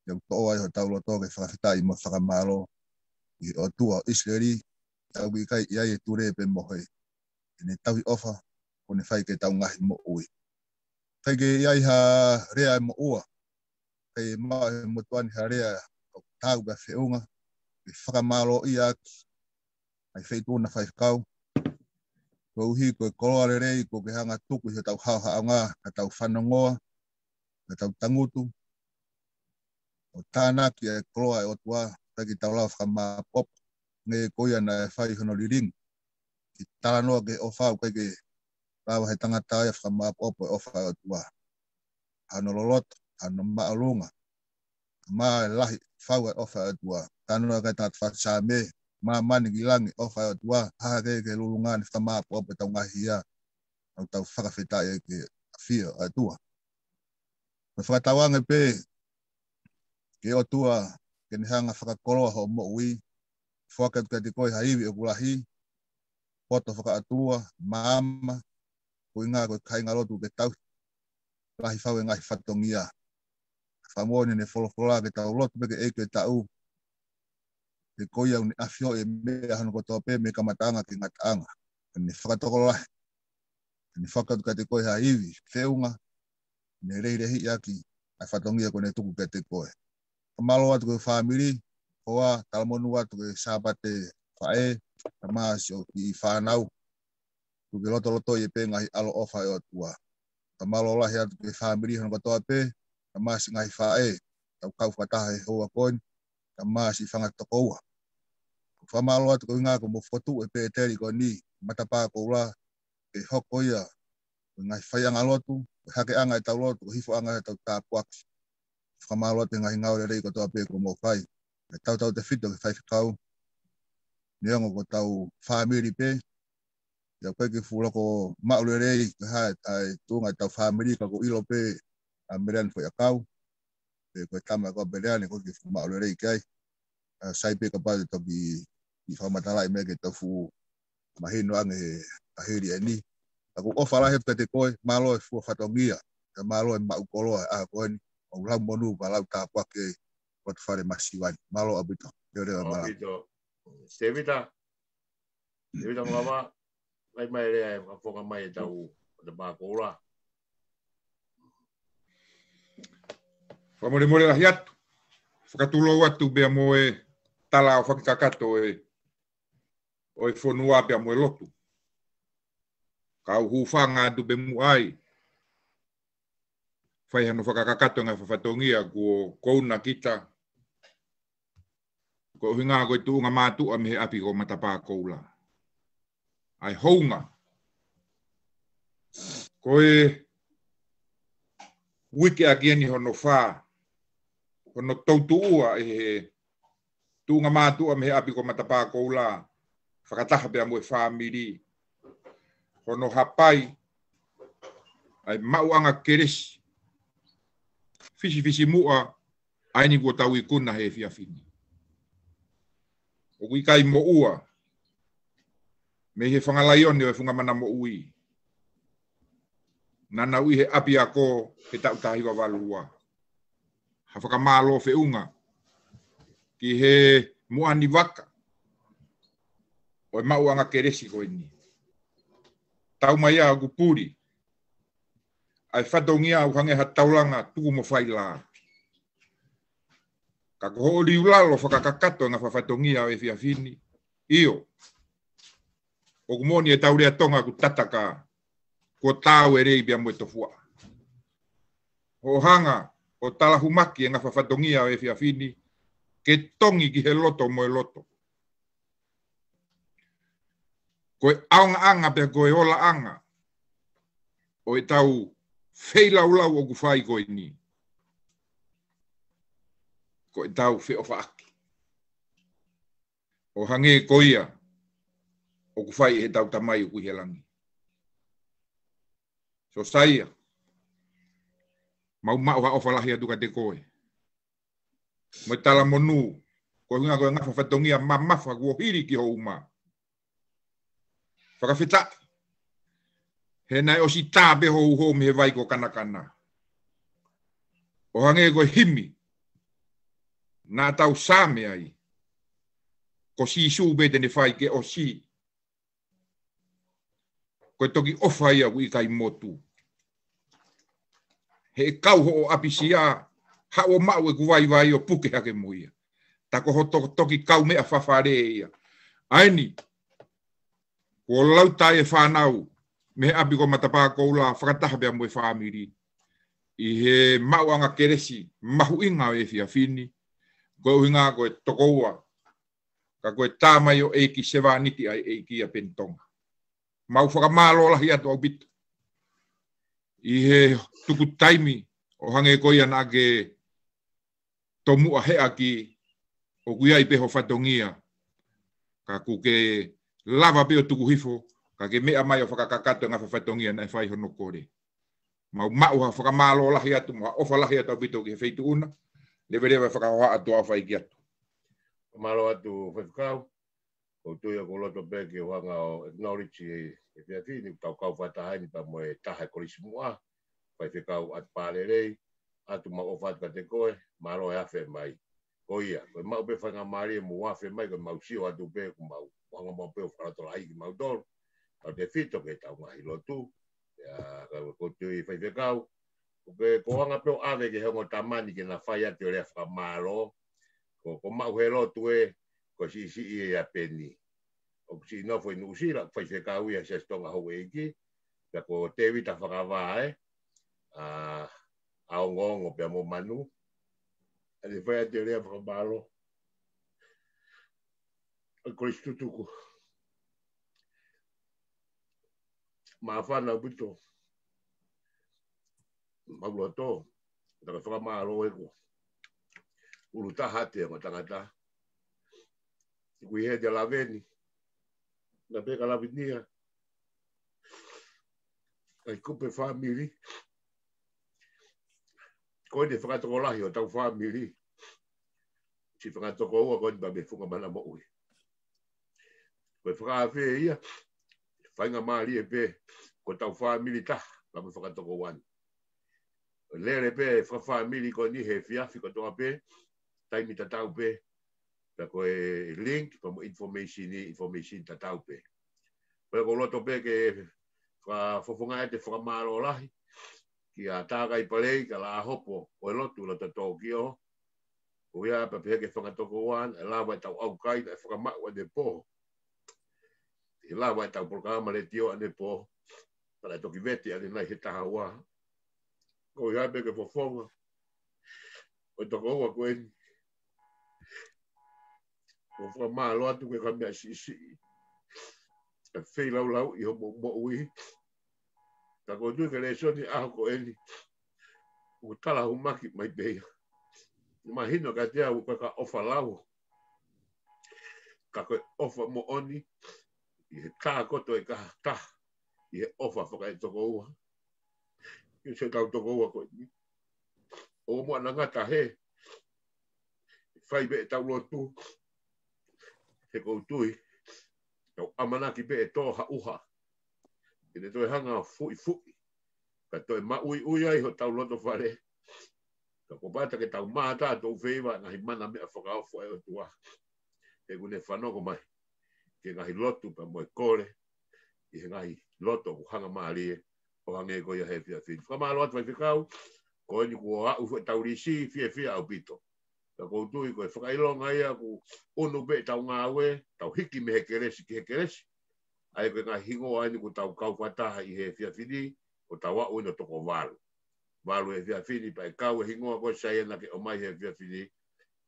pea ʻoku toʻo ai hotau loto ke fakafetaʻi mo fakamālō ʻi he ʻOtua ʻo ʻIsileli, ʻa ia ʻoku ʻikai ʻi ai e tulemohe. ʻEne tauhi ʻofa, ʻoku ne fai ki heʻetau ngaahi moʻui. ʻIkai ke ʻi ai ha lea ʻe moʻua, ʻikai maʻu ʻe he motuʻa ni ha lea ʻoku taau pea feʻunga, ke fakamālōʻia ʻaki ʻa e feituʻu na Faifekau. Koeʻuhi ko e koloa lelei, ʻoku ke hanga tuku ʻi hotau haʻohaʻonga, ka tau fanongoa, ka tau tangutu, ʻo tānaki ʻa e koloa ʻa e ʻOtua, ʻikai ke tau lava fakamāʻopoʻopo, hangē ko ia naʻe fai hono lilingi. Ke talanoa ki he ʻofa, ʻoku ʻikai ke lava he tangata ia fakamāʻopoʻopo e ʻofa ʻa e ʻOtua. Hano loloto, hano māʻolunga. Mo e lahi fau ʻa e ʻofa ʻa e ʻOtua. Talanoa ki he tangata fakasaame, māmani ki langi ʻofa ʻa e ʻOtua, hahake ki he lulunga ni fakamāʻopoʻopo ʻetau ngaahi hia. ʻOku tau fakafetaʻi ki he ʻafio ʻa e ʻOtua. Ko e fakatauange pē ki he ʻOtua ke ne hanga fakakoloa hoʻo moʻui, foaki atu kiate koe ha ivi ʻoku lahi, poto fakaʻotua, maama, ko e ʻuhinga ko e kāingalotu ke tauhi, lahi fau e ngaahi fatongia. Fakamoʻoni ʻene folofola ke tau lotu pē ki he ʻEiki ʻo e taʻu, he ko ia ʻoku ne ʻafioʻi e meʻa hono kotoa pē mei he kamataʻanga ki he ngataʻanga. ʻOku ne fakatokolahi, ʻoku ne foaki atu kiate koe ha ivi feʻunga, ʻoku ne lehilehiʻi ʻaki ʻa e fatongia kuo ne tuku kiate koe. Fakamālō atu ki he fāmili, hoa, talamonū atu ki he Sāpate faʻē, tamasiʻi, fānau, ʻoku ke lotolotoʻi pē ngaahi ʻaloʻofa ʻa e ʻOtua. Fakamālō lahi atu ki he fāmili hono kotoa pē, tamasiʻi, ngaahi faʻē, tau kau fakataha he houa ko eni, tamasiʻi fanga tokoua. Fakamālō atu ko e ʻuhinga kuo mou fokotuʻu e pēteli ko eni, Matapā Koula, ke hoko ia ko e ngaahi faiʻanga lotu, ko e hakeʻanga ʻetau lotu, ko e hifoʻanga ʻetau tāpuaki. Fakamālō atu he ngaahi ngāue lelei kotoa pē kuo mou fai. Mo e tautautefito ki he Faifekau, neongo ko hotau fāmili pē, ʻoku ʻikai ke fuʻu loko maʻu lelei, ko e hā ʻa e tuʻunga ʻetau fāmili, ka ʻoku ou ʻilo pē ʻa Meleane Foʻiʻakau, pe ko e tama ko Meleane ʻoku ʻikai ke fuʻu maʻu lelei ki ai. ʻA, sai pē kapau te toki fakamatalaʻi mai ke tau fuʻu mahino ange he ʻaho ni. Ka ʻoku ou ʻofa lahi atu kiate koe, mālō e fua fatongia, pea mālō e maʻu koloa ʻa ko eni, ʻoku lau monū pea lau tāpuaki ʻi loto fale masiva ni. Mālō ʻaupito, leveleva. Mālō ʻaupito. Tēvita, Tēvita Malama, mai mai lea e fakafofonga mai ʻetau Matapā Koula. Fakamolemole lahi atu. Fakatulou atu pea mo e tala ʻo e fakakakato ʻo e, ʻo e fonua pea mo e lotu. Kau hūfanga atu pē muʻa ai. fai hano fakakakato e ngaahi fafatongia kuo kouna kita, ko e ʻuhinga ko e tuʻunga mātuʻa mei he ʻapi ko Matapā Koula. ʻA e hounga, ko e uike ʻaki eni hono fā, hono toutuʻua ʻe he tuʻunga mātuʻa mei he ʻapi ko Matapā Koula, fakataha pea mo e fāmili, hono hapai ʻa e maʻuʻanga kelesi fisifisimuʻa ʻa eni kuo tau ikuna he efiafi ni. ʻOku ʻikai moʻua mei he fanga laione ʻo e funga mana moʻui naʻa nau ʻi he ʻapiako he taʻu taha hiva valu ua. Ha fakamālō feʻunga ki he muʻa ni vaka ʻo e maʻuʻanga kelesi ko eni. Tau mai ā ʻoku puli ʻa e fatongia ʻo hangē ha taulanga tuku mo fai lā. Ka ko hoʻo liu lalo fakakakato e ngaahi fafatongia ʻo e efiafi ni, ʻio, ʻoku moʻoni ʻetau lea Tonga ʻoku tataka, kuo taau e lei pea mo e tofuaʻa. Hoʻo hanga ʻo talahumaki e ngaahi fafatongia ʻo e efiafi ni ke tongi ki he loto mo e loto. Ko e ʻaongaʻanga pea ko e olaʻanga ʻo ʻetau feilaulau ʻoku fai ko eni, ko ʻetau feʻofaʻaki ʻo hangē ko ia ʻoku fai ʻe heʻetau Tamai ʻoku ʻi he langi. Sōsaia, mau maʻu ha ʻofa lahi atu kiate koe mo e talamonū, ko e ʻuhinga ko e ngaahi fafatongia mamafa kuo hili ki ho uma. Fakafetaʻi he naʻe ʻosi tā pē ho uho mei he vai ko Kanakana. ʻO hangē ko e himi naʻa tau Saame ai, ko Sīsū pē te ne fai ke ʻosi. Ko e toki ʻofa ia ʻoku ʻikai motu. He ʻe kau hoʻo ʻapisia, haʻu ʻo maʻu ʻeku vaivai ʻo puke hake mo ia. Ta ko hoʻo to-, toki kaumeʻa fafale ia. ʻA eni, kuo lau taʻe fānau mei he ʻapi ko Matapā Koula fakataha pea mo e fāmili ʻi he maʻuʻanga kelesi mahuʻinga ʻo e efiafi ni, ko e ʻuhinga ko e tokoua, ka ko e tamaioʻeiki sevāniti ʻa e ʻEiki ʻa Peni Tonga. Mau fakamālō lahi atu ʻaupito ʻi he tuku taimi ʻo hangē ko ia naʻa ke tomuʻa heʻaki ʻoku ʻi ai pē ho fatongia. Ka kuo ke lava pē ʻo tuku hifo, ka ke meʻa mai ʻo fakakakato e ngaahi fafatongia naʻe fai hono kole. Mau maʻu ha fakamālō lahi atu, mo ha ʻofa lahi atu ʻaupito ki he feituʻu na, leveleva e fakahohaʻa atu ʻa fai ki atu. Mālō atu Faifekau, ʻoku ou tui ʻoku ou loto pē ke u hanga ʻo acknowledge e efiafi ni, tau kau fakataha eni pea mo e taha e Kolisi Muʻa, Faifekau ʻAtu Pālelei, ʻAtu mau ʻofa atu kiate koe, mālō e afe mai. Ko ia, ko e maʻu pē faingamālie mo afe mai, ko e mau sio atu pē, ko mau, ʻuhinga mau pē ʻo fakalotolahi kimautolu. Tau tefito ke tau ngaahi lotu, ia, ka ko e tui Faifekau, ko e, ko e anga pē ʻo ʻave ki he ongo tama ni ke na fai atu e lea fakamālō, ko, ko maʻu he lotu ē, ko e siʻisiʻi ē ʻa Peni. ʻOku siʻi nofo ʻi Nuʻusila, Faifekau ia Siasi Tonga Houʻeiki, pea ko Tēvita Fakavā ē, ʻa, ʻa Ongoongo pea mo Manu. ʻA e fai atu e lea fakamālō. ʻA e Kolisi Tutuku. Māfana ʻaupito. Mau loto. Taka fakamālō ē ko e ʻulu taha te mo tangata. Kuo ʻi heni te laveni. Na pē ka lavenia. ʻA e kupe fāmili. Ko eni e fakatokolahi ʻo hotau fāmili. Siʻi fakatokoua ko eni pea mei he funga mana moʻui. Ko e fakaafe ia, faingamālie pē, ko hotau fāmili taha, lava fakatokoua ni. Lele pē fakafāmili ko eni he efiafi kotoa pē, taimi tatau pē, pea ko e link, pea mo e information ni, information tatau pē. Pea ʻoku ou loto pē ke fakafofongaʻi atu e fakamālō lahi kia Tākai Palei, kia Laʻā Hopo, ʻo e lotu loto Tōkio, ko ia pea pehē ki he fakatokoua, ʻe lava ʻetau ʻaukai, ʻe fakamaʻu ʻanepō. ʻE lava ʻetau polokalama letiō ʻanepō, pea ʻe toki vete ʻanenai he taha ua. Ko ia pē ke fofonga ʻo e tokoua ko eni. ʻOku fakamālō atu ke ka meʻa siʻisiʻi ʻe feilaulau ʻi hoʻomou moʻui. Ka ʻoku ou tui ko e lēsoni ʻaho ko eni ʻoku talahumaki mai pē ia. Mahino kiate au ko e ka ʻofa lau, ka ko e ʻofa moʻoni ʻi he tākoto ʻe ka taha ʻi he ʻofa fakaetokoua. ʻI he tau tokoua ko eni ʻoku mou anangata he fai pē ʻetau lotu, he ʻoku ou tui tau ʻamanaki pē ʻe tō ha ʻuha, ʻe ne toe hanga fuʻifuʻi ka toe maʻuiʻui ai hotau loto fale. Ka ko pata ke tau mātā tau feiva ngaahi mana meʻa fakaofo ʻa e ʻOtua, he ʻoku ne fanongo mai ki he ngaahi lotu pea mo e kole ʻi he ngaahi loto ʻoku hanga mālie ʻo hangē ko ia he efiafi ni. Fakamālō atu Faifekau, ko eni kuo aʻu foʻi tau lisi, fiefia ʻaupito. Ka ʻoku ou tui ko e fakaʻilonga ia ʻoku ʻunu pē ʻetau ngāue, tau hiki mei he kelesi ki he kelesi. ʻA ia ko e ngaahi hingoa eni ʻoku tau kau fakataha ʻi he efiafi ni, ʻoku tau aʻu eni ʻo toko valu. Valu he efiafi ni, pea ʻe kau e hingoa ko ē Saiana ke ʻomai he efiafi ni,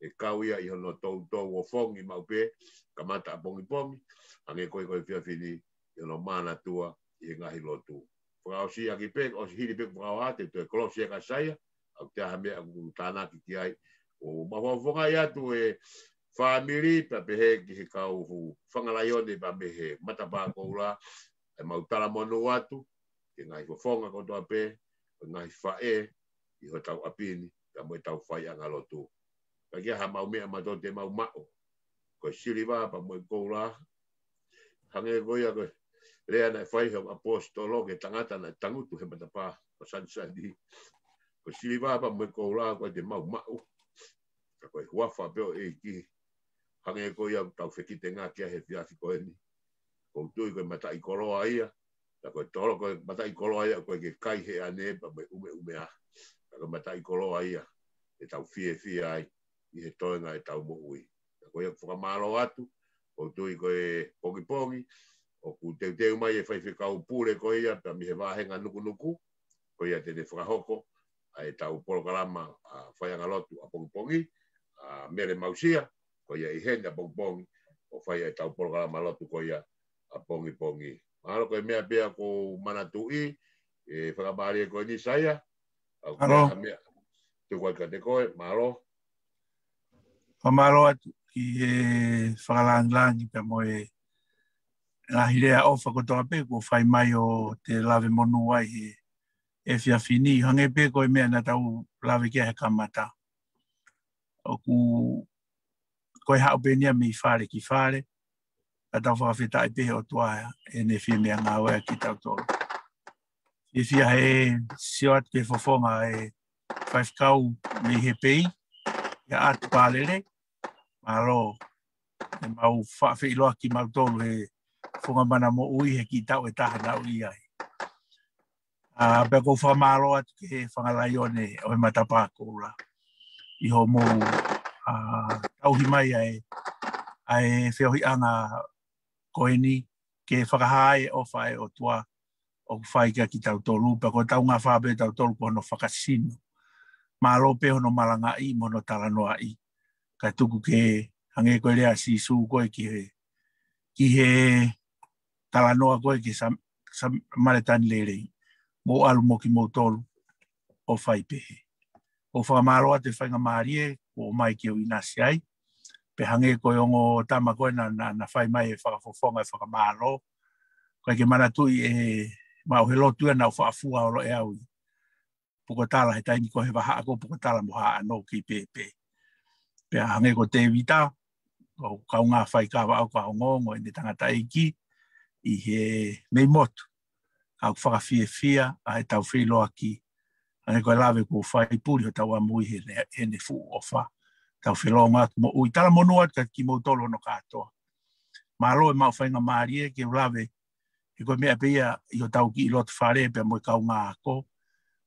ʻe kau ia ʻi hono toutou ʻo fongi maʻu pē, kamata ʻapongipongi, hangē ko ē ko e efiafi ni, ʻi hono manatua ʻi he ngaahi lotu. Fakaʻosi ʻaki pē, ʻosi hili pē fakaoa te toe kolosi ʻe ka Saia, ʻoku ʻi ai ha meʻa ʻoku tānaki ki ai. ʻOku mau fakafofongaʻi atu e fāmili, pea pehē ki he kau hu Fanga Laione pea mei he Matapā Koula, ʻe mau talamonū atu ki he ngaahi fofonga kotoa pē, ʻo e ngaahi faʻē ʻi hotau ʻapi ni, pea mo ʻetau faiʻanga lotu. Ka ʻoku ʻi ai ha mau meʻa mautolu te mau maʻu. Ko e siliva pea mo e koula, hangē ko ia ko e lea naʻe fai he ʻaposetolo ki he tangata naʻe tangutu he matapā ʻo Sanisani. Ko e siliva pea mo e koula ʻoku ʻikai te mau maʻu, ka ko e huafa pē ʻo e ʻEiki. Hangē ko ia ʻoku tau fekitenga ki ai he efiafi ko eni. ʻOku ou tui ko e mataʻikoloa ia, ka ko e tolo ko e mataʻikoloa ia ʻoku ʻikai ke kai he ʻane pea mo e ʻumeʻumea. Ka ko e mataʻikoloa ia ʻe tau fiefia ai ʻi he toenga ʻetau moʻui. Ka ko ia ʻoku fakamālō atu, ʻoku ou tui ko e pongipongi ʻoku teuteu mai e Faifekau Pule ko ia pea mei he vāhenga Nukunuku, ko ia te ne fakahoko ʻa ʻetau polokalama ʻa e faiʻanga lotu ʻapongipongi, ʻa Mele Mausia, ko ia ʻi heni ʻapongipongi ʻo fai ʻetau polokalama lotu ko ia ʻapongipongi. Mahalo ko e meʻa pē ia ʻoku ou manatuʻi, ʻe fakamālie ko eni Saia, ʻoku ʻi ai ha meʻa tuku ai kiate koe, mālō. Fakamālō atu ki he fakalāngilangi pea mo e ngaahi lea ʻofa kotoa pē kuo fai mai ʻo te lave monū ai he efiafi ni, hangē pē ko e meʻa naʻa tau lave ki ai he kamata. ʻOku ko e haʻu pē eni ia mei fale ki fale, ka tau fakafetaʻi pē he ʻOtua ʻene fie meʻangāueʻaki kitautolu. Fiefia he sio atu ki he fofonga e Faifekau mei he pei, ʻia ʻAtu Palele, mālō, ʻe mau faʻa feʻiloaki mautolu he fofonga mana moʻui he kiʻi taʻu ʻe taha naʻa ku ʻi ai. ʻA, pea ʻoku ou fakamālō atu ki he Fanga Laione ʻo e Matapā Koula ʻi hoʻomou, ʻa, tauhi mai ʻa e, ʻa e feohiʻanga ko eni ke fakahā e ʻofa ʻa e ʻOtua ʻoku fai kiate kitautolu, pea ko e tau ngā fā pē tautolu ko hono fakasino. Mālō pē hono malangaʻi mo hono talanoaʻi. Ka tuku ke hangē ko e lea ʻa Sīsū ko ē ki he, ki he talanoa ko ē ki he Sam-, Sam-, Samēlitane lelei. Mou ʻalu mo kimoutolu ʻo fai pehē. ʻOku ou fakamālō atu e faingamālie kuo ʻomai ke u ʻinasi ai. Pea hangē ko e ongo tama ko ē naʻa, naʻa, naʻa fai mai e fakafofonga e fakamālō. ʻOku ʻikai ke manatuʻi ʻe maʻu he lotu ia naʻa ku faʻa fua holo ʻe au ʻi Pukotala he taimi ko ē he vahaʻa ko Pukotala mo Haʻano kei pēpē. Pea hangē ko Tēvita, ʻoku ou kaungā faikava au ka ongoongo ʻene tangataʻeiki ʻi he mei motu. Ka ʻoku fakafiefia ʻa e tau feʻiloaki. Hangē ko e lave kuo fai puli hotau ʻamui he, heʻene fuʻu ʻofa. Tau felōngoaki moʻui, talamonū atu kiate kimoutolu hono kātoa. Mālō e maʻu faingamālie ke u lave he ko e meʻa pē ia ʻi hotau kiʻi loto fale pea mo e kaungā ako.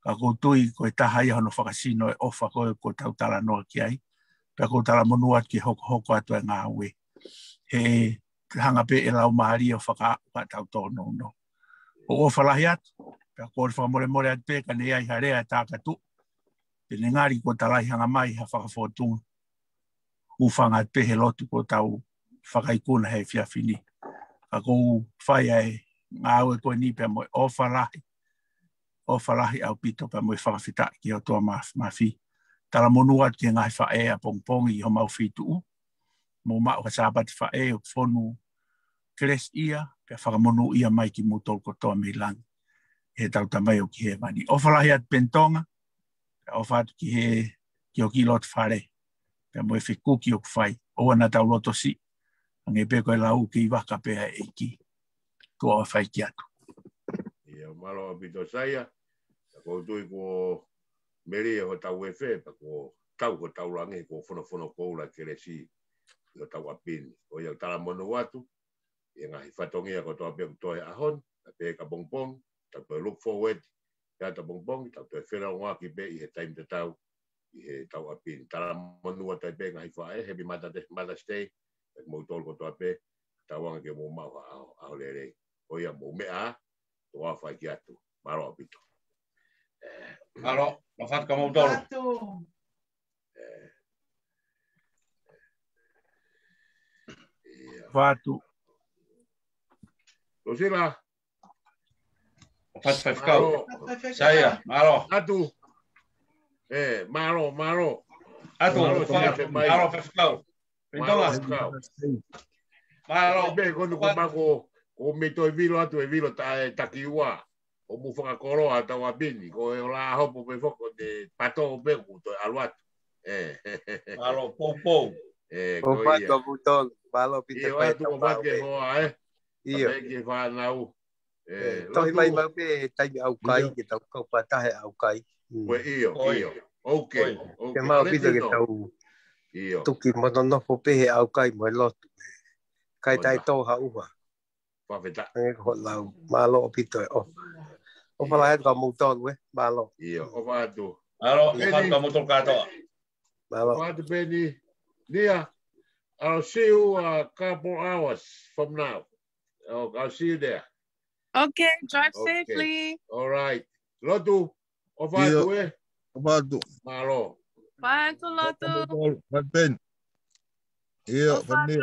Ka ʻoku ou tui ko e taha ia hono fakasino e ʻofa ko ē ʻoku tau talanoa ki ai. Pea ʻoku ou talamonū atu ke hokohoko atu e ngāue. He hanga pē ʻe laumālie ʻo faka-, fakatau tōnounou. ʻOku ou ʻofa lahi atu, Pea ko e fakamolemole atu pē ka ne ʻi ai ha lea ʻa e takatuʻu, pe ne ngali ko e talaʻehanga mai ha fakafōtunga. Hūfanga atu pē he lotu ko ʻetau fakaikuna he efiafi ni. Ka ʻoku ou fai ʻa e ngāue ko eni pea mo e ʻofa lahi, ʻofa lahi ʻaupito pea mo e fakafetaʻi ki he ʻOtua Maf-, Mafi. Talamonū atu ki he ngaahi faʻē ʻapongipongi ʻi homau feituʻu. Mou maʻu ha Sāpate Faʻē ʻoku fonu kelesiʻia, pea fakamonūʻia mai kimoutolu kotoa mei langi. ʻE heʻetau Tamai ʻoku ʻi hēvani. ʻOfa lahi atu Peni Tonga, pea ʻofa atu ki he, ki hoʻo kiʻi loto fale, pea mo e fekuki ʻoku fai, ʻoua naʻa tau loto siʻi, hangē pē ko e lau kei vaka pē ʻa e ʻEiki. Tuʻa ʻofa ʻeiki atu. ʻIo, mālō ʻaupito Saia, ka ʻoku ou tui kuo melie hotau efe, pea kuo tau hotau langi, kuo fonofono koula kelesi ʻi hotau ʻapi ni. Ko ia ʻoku talamonū atu, ʻi he ngaahi fatongia kotoa pē ʻoku toe ʻaho ni, pea pehē ki ʻapongipongi, tau toe look forward, pea ʻapongipongi, tau toe felōngoaki pē ʻi he taimi tatau, ʻi heʻetau ʻapi ni. Talamonū atu ai pē ngaahi faʻē, happy Mother Day, Mother's Day, pea kimoutolu kotoa pē, tauange ke mou maʻu ha ʻaho, ʻaho lelei. Ko ia mou meʻa, tuʻa ʻofa ʻeiki atu. Mālō ʻaupito. Mālō, ʻofa atu kia moutolu. ʻOfa atu. Losila. ʻOfa atu faifekau. Mālō. Saia, mālō. Atu. ʻE, mālō, mālō. Atu, mālō, ʻofa atu, mālō faifekau. Peni Tonga. Mālō, faifekau. Mālō. Pē ko eni ko maku, ko mei toe vilo atu e vilo ta-, e takiua. ʻO mou fakakoloa hotau ʻapi ni, ko e ola hopo pē foki, ko e pato pē kuo toe ʻalu atu. ʻE. Mālō, poupou. ʻE, ko ia. ʻOfa atu kia moutolu, mālō ʻaupito ʻio, ʻofa atu, ʻofa atu ki he hoa, ʻe. ʻIo. Kae ki he fānau. ʻE, tohi mai mau pē taimi ʻaukai, ke tau kau fakataha he ʻaukai. Ko ia, ʻio. ʻOkei, ʻokei. Ke mau pito ke tau tuki mo nonofo pē he ʻaukai mo e lotu. Kae taʻetō ha ʻuha. Fakafetaʻi. Hangē ko hoʻo lau. Mālō ʻaupito e ʻofa. ʻOfa lahi atu kia moutolu ē. Mālō. ʻIo, ʻofa atu. Mālō, ʻofa atu kia moutolu kātoa. Mālō. ʻOfa atu Peni. Nia, I'll see you a couple hours from now. Oh, I'll see you there. Okay, drive safely. All right. Lotu, ʻofa atu ē. ʻOfa atu. Mālō. ʻOfa atu Lotu. ʻOfa atu Peni. ʻIo, ʻofa atu.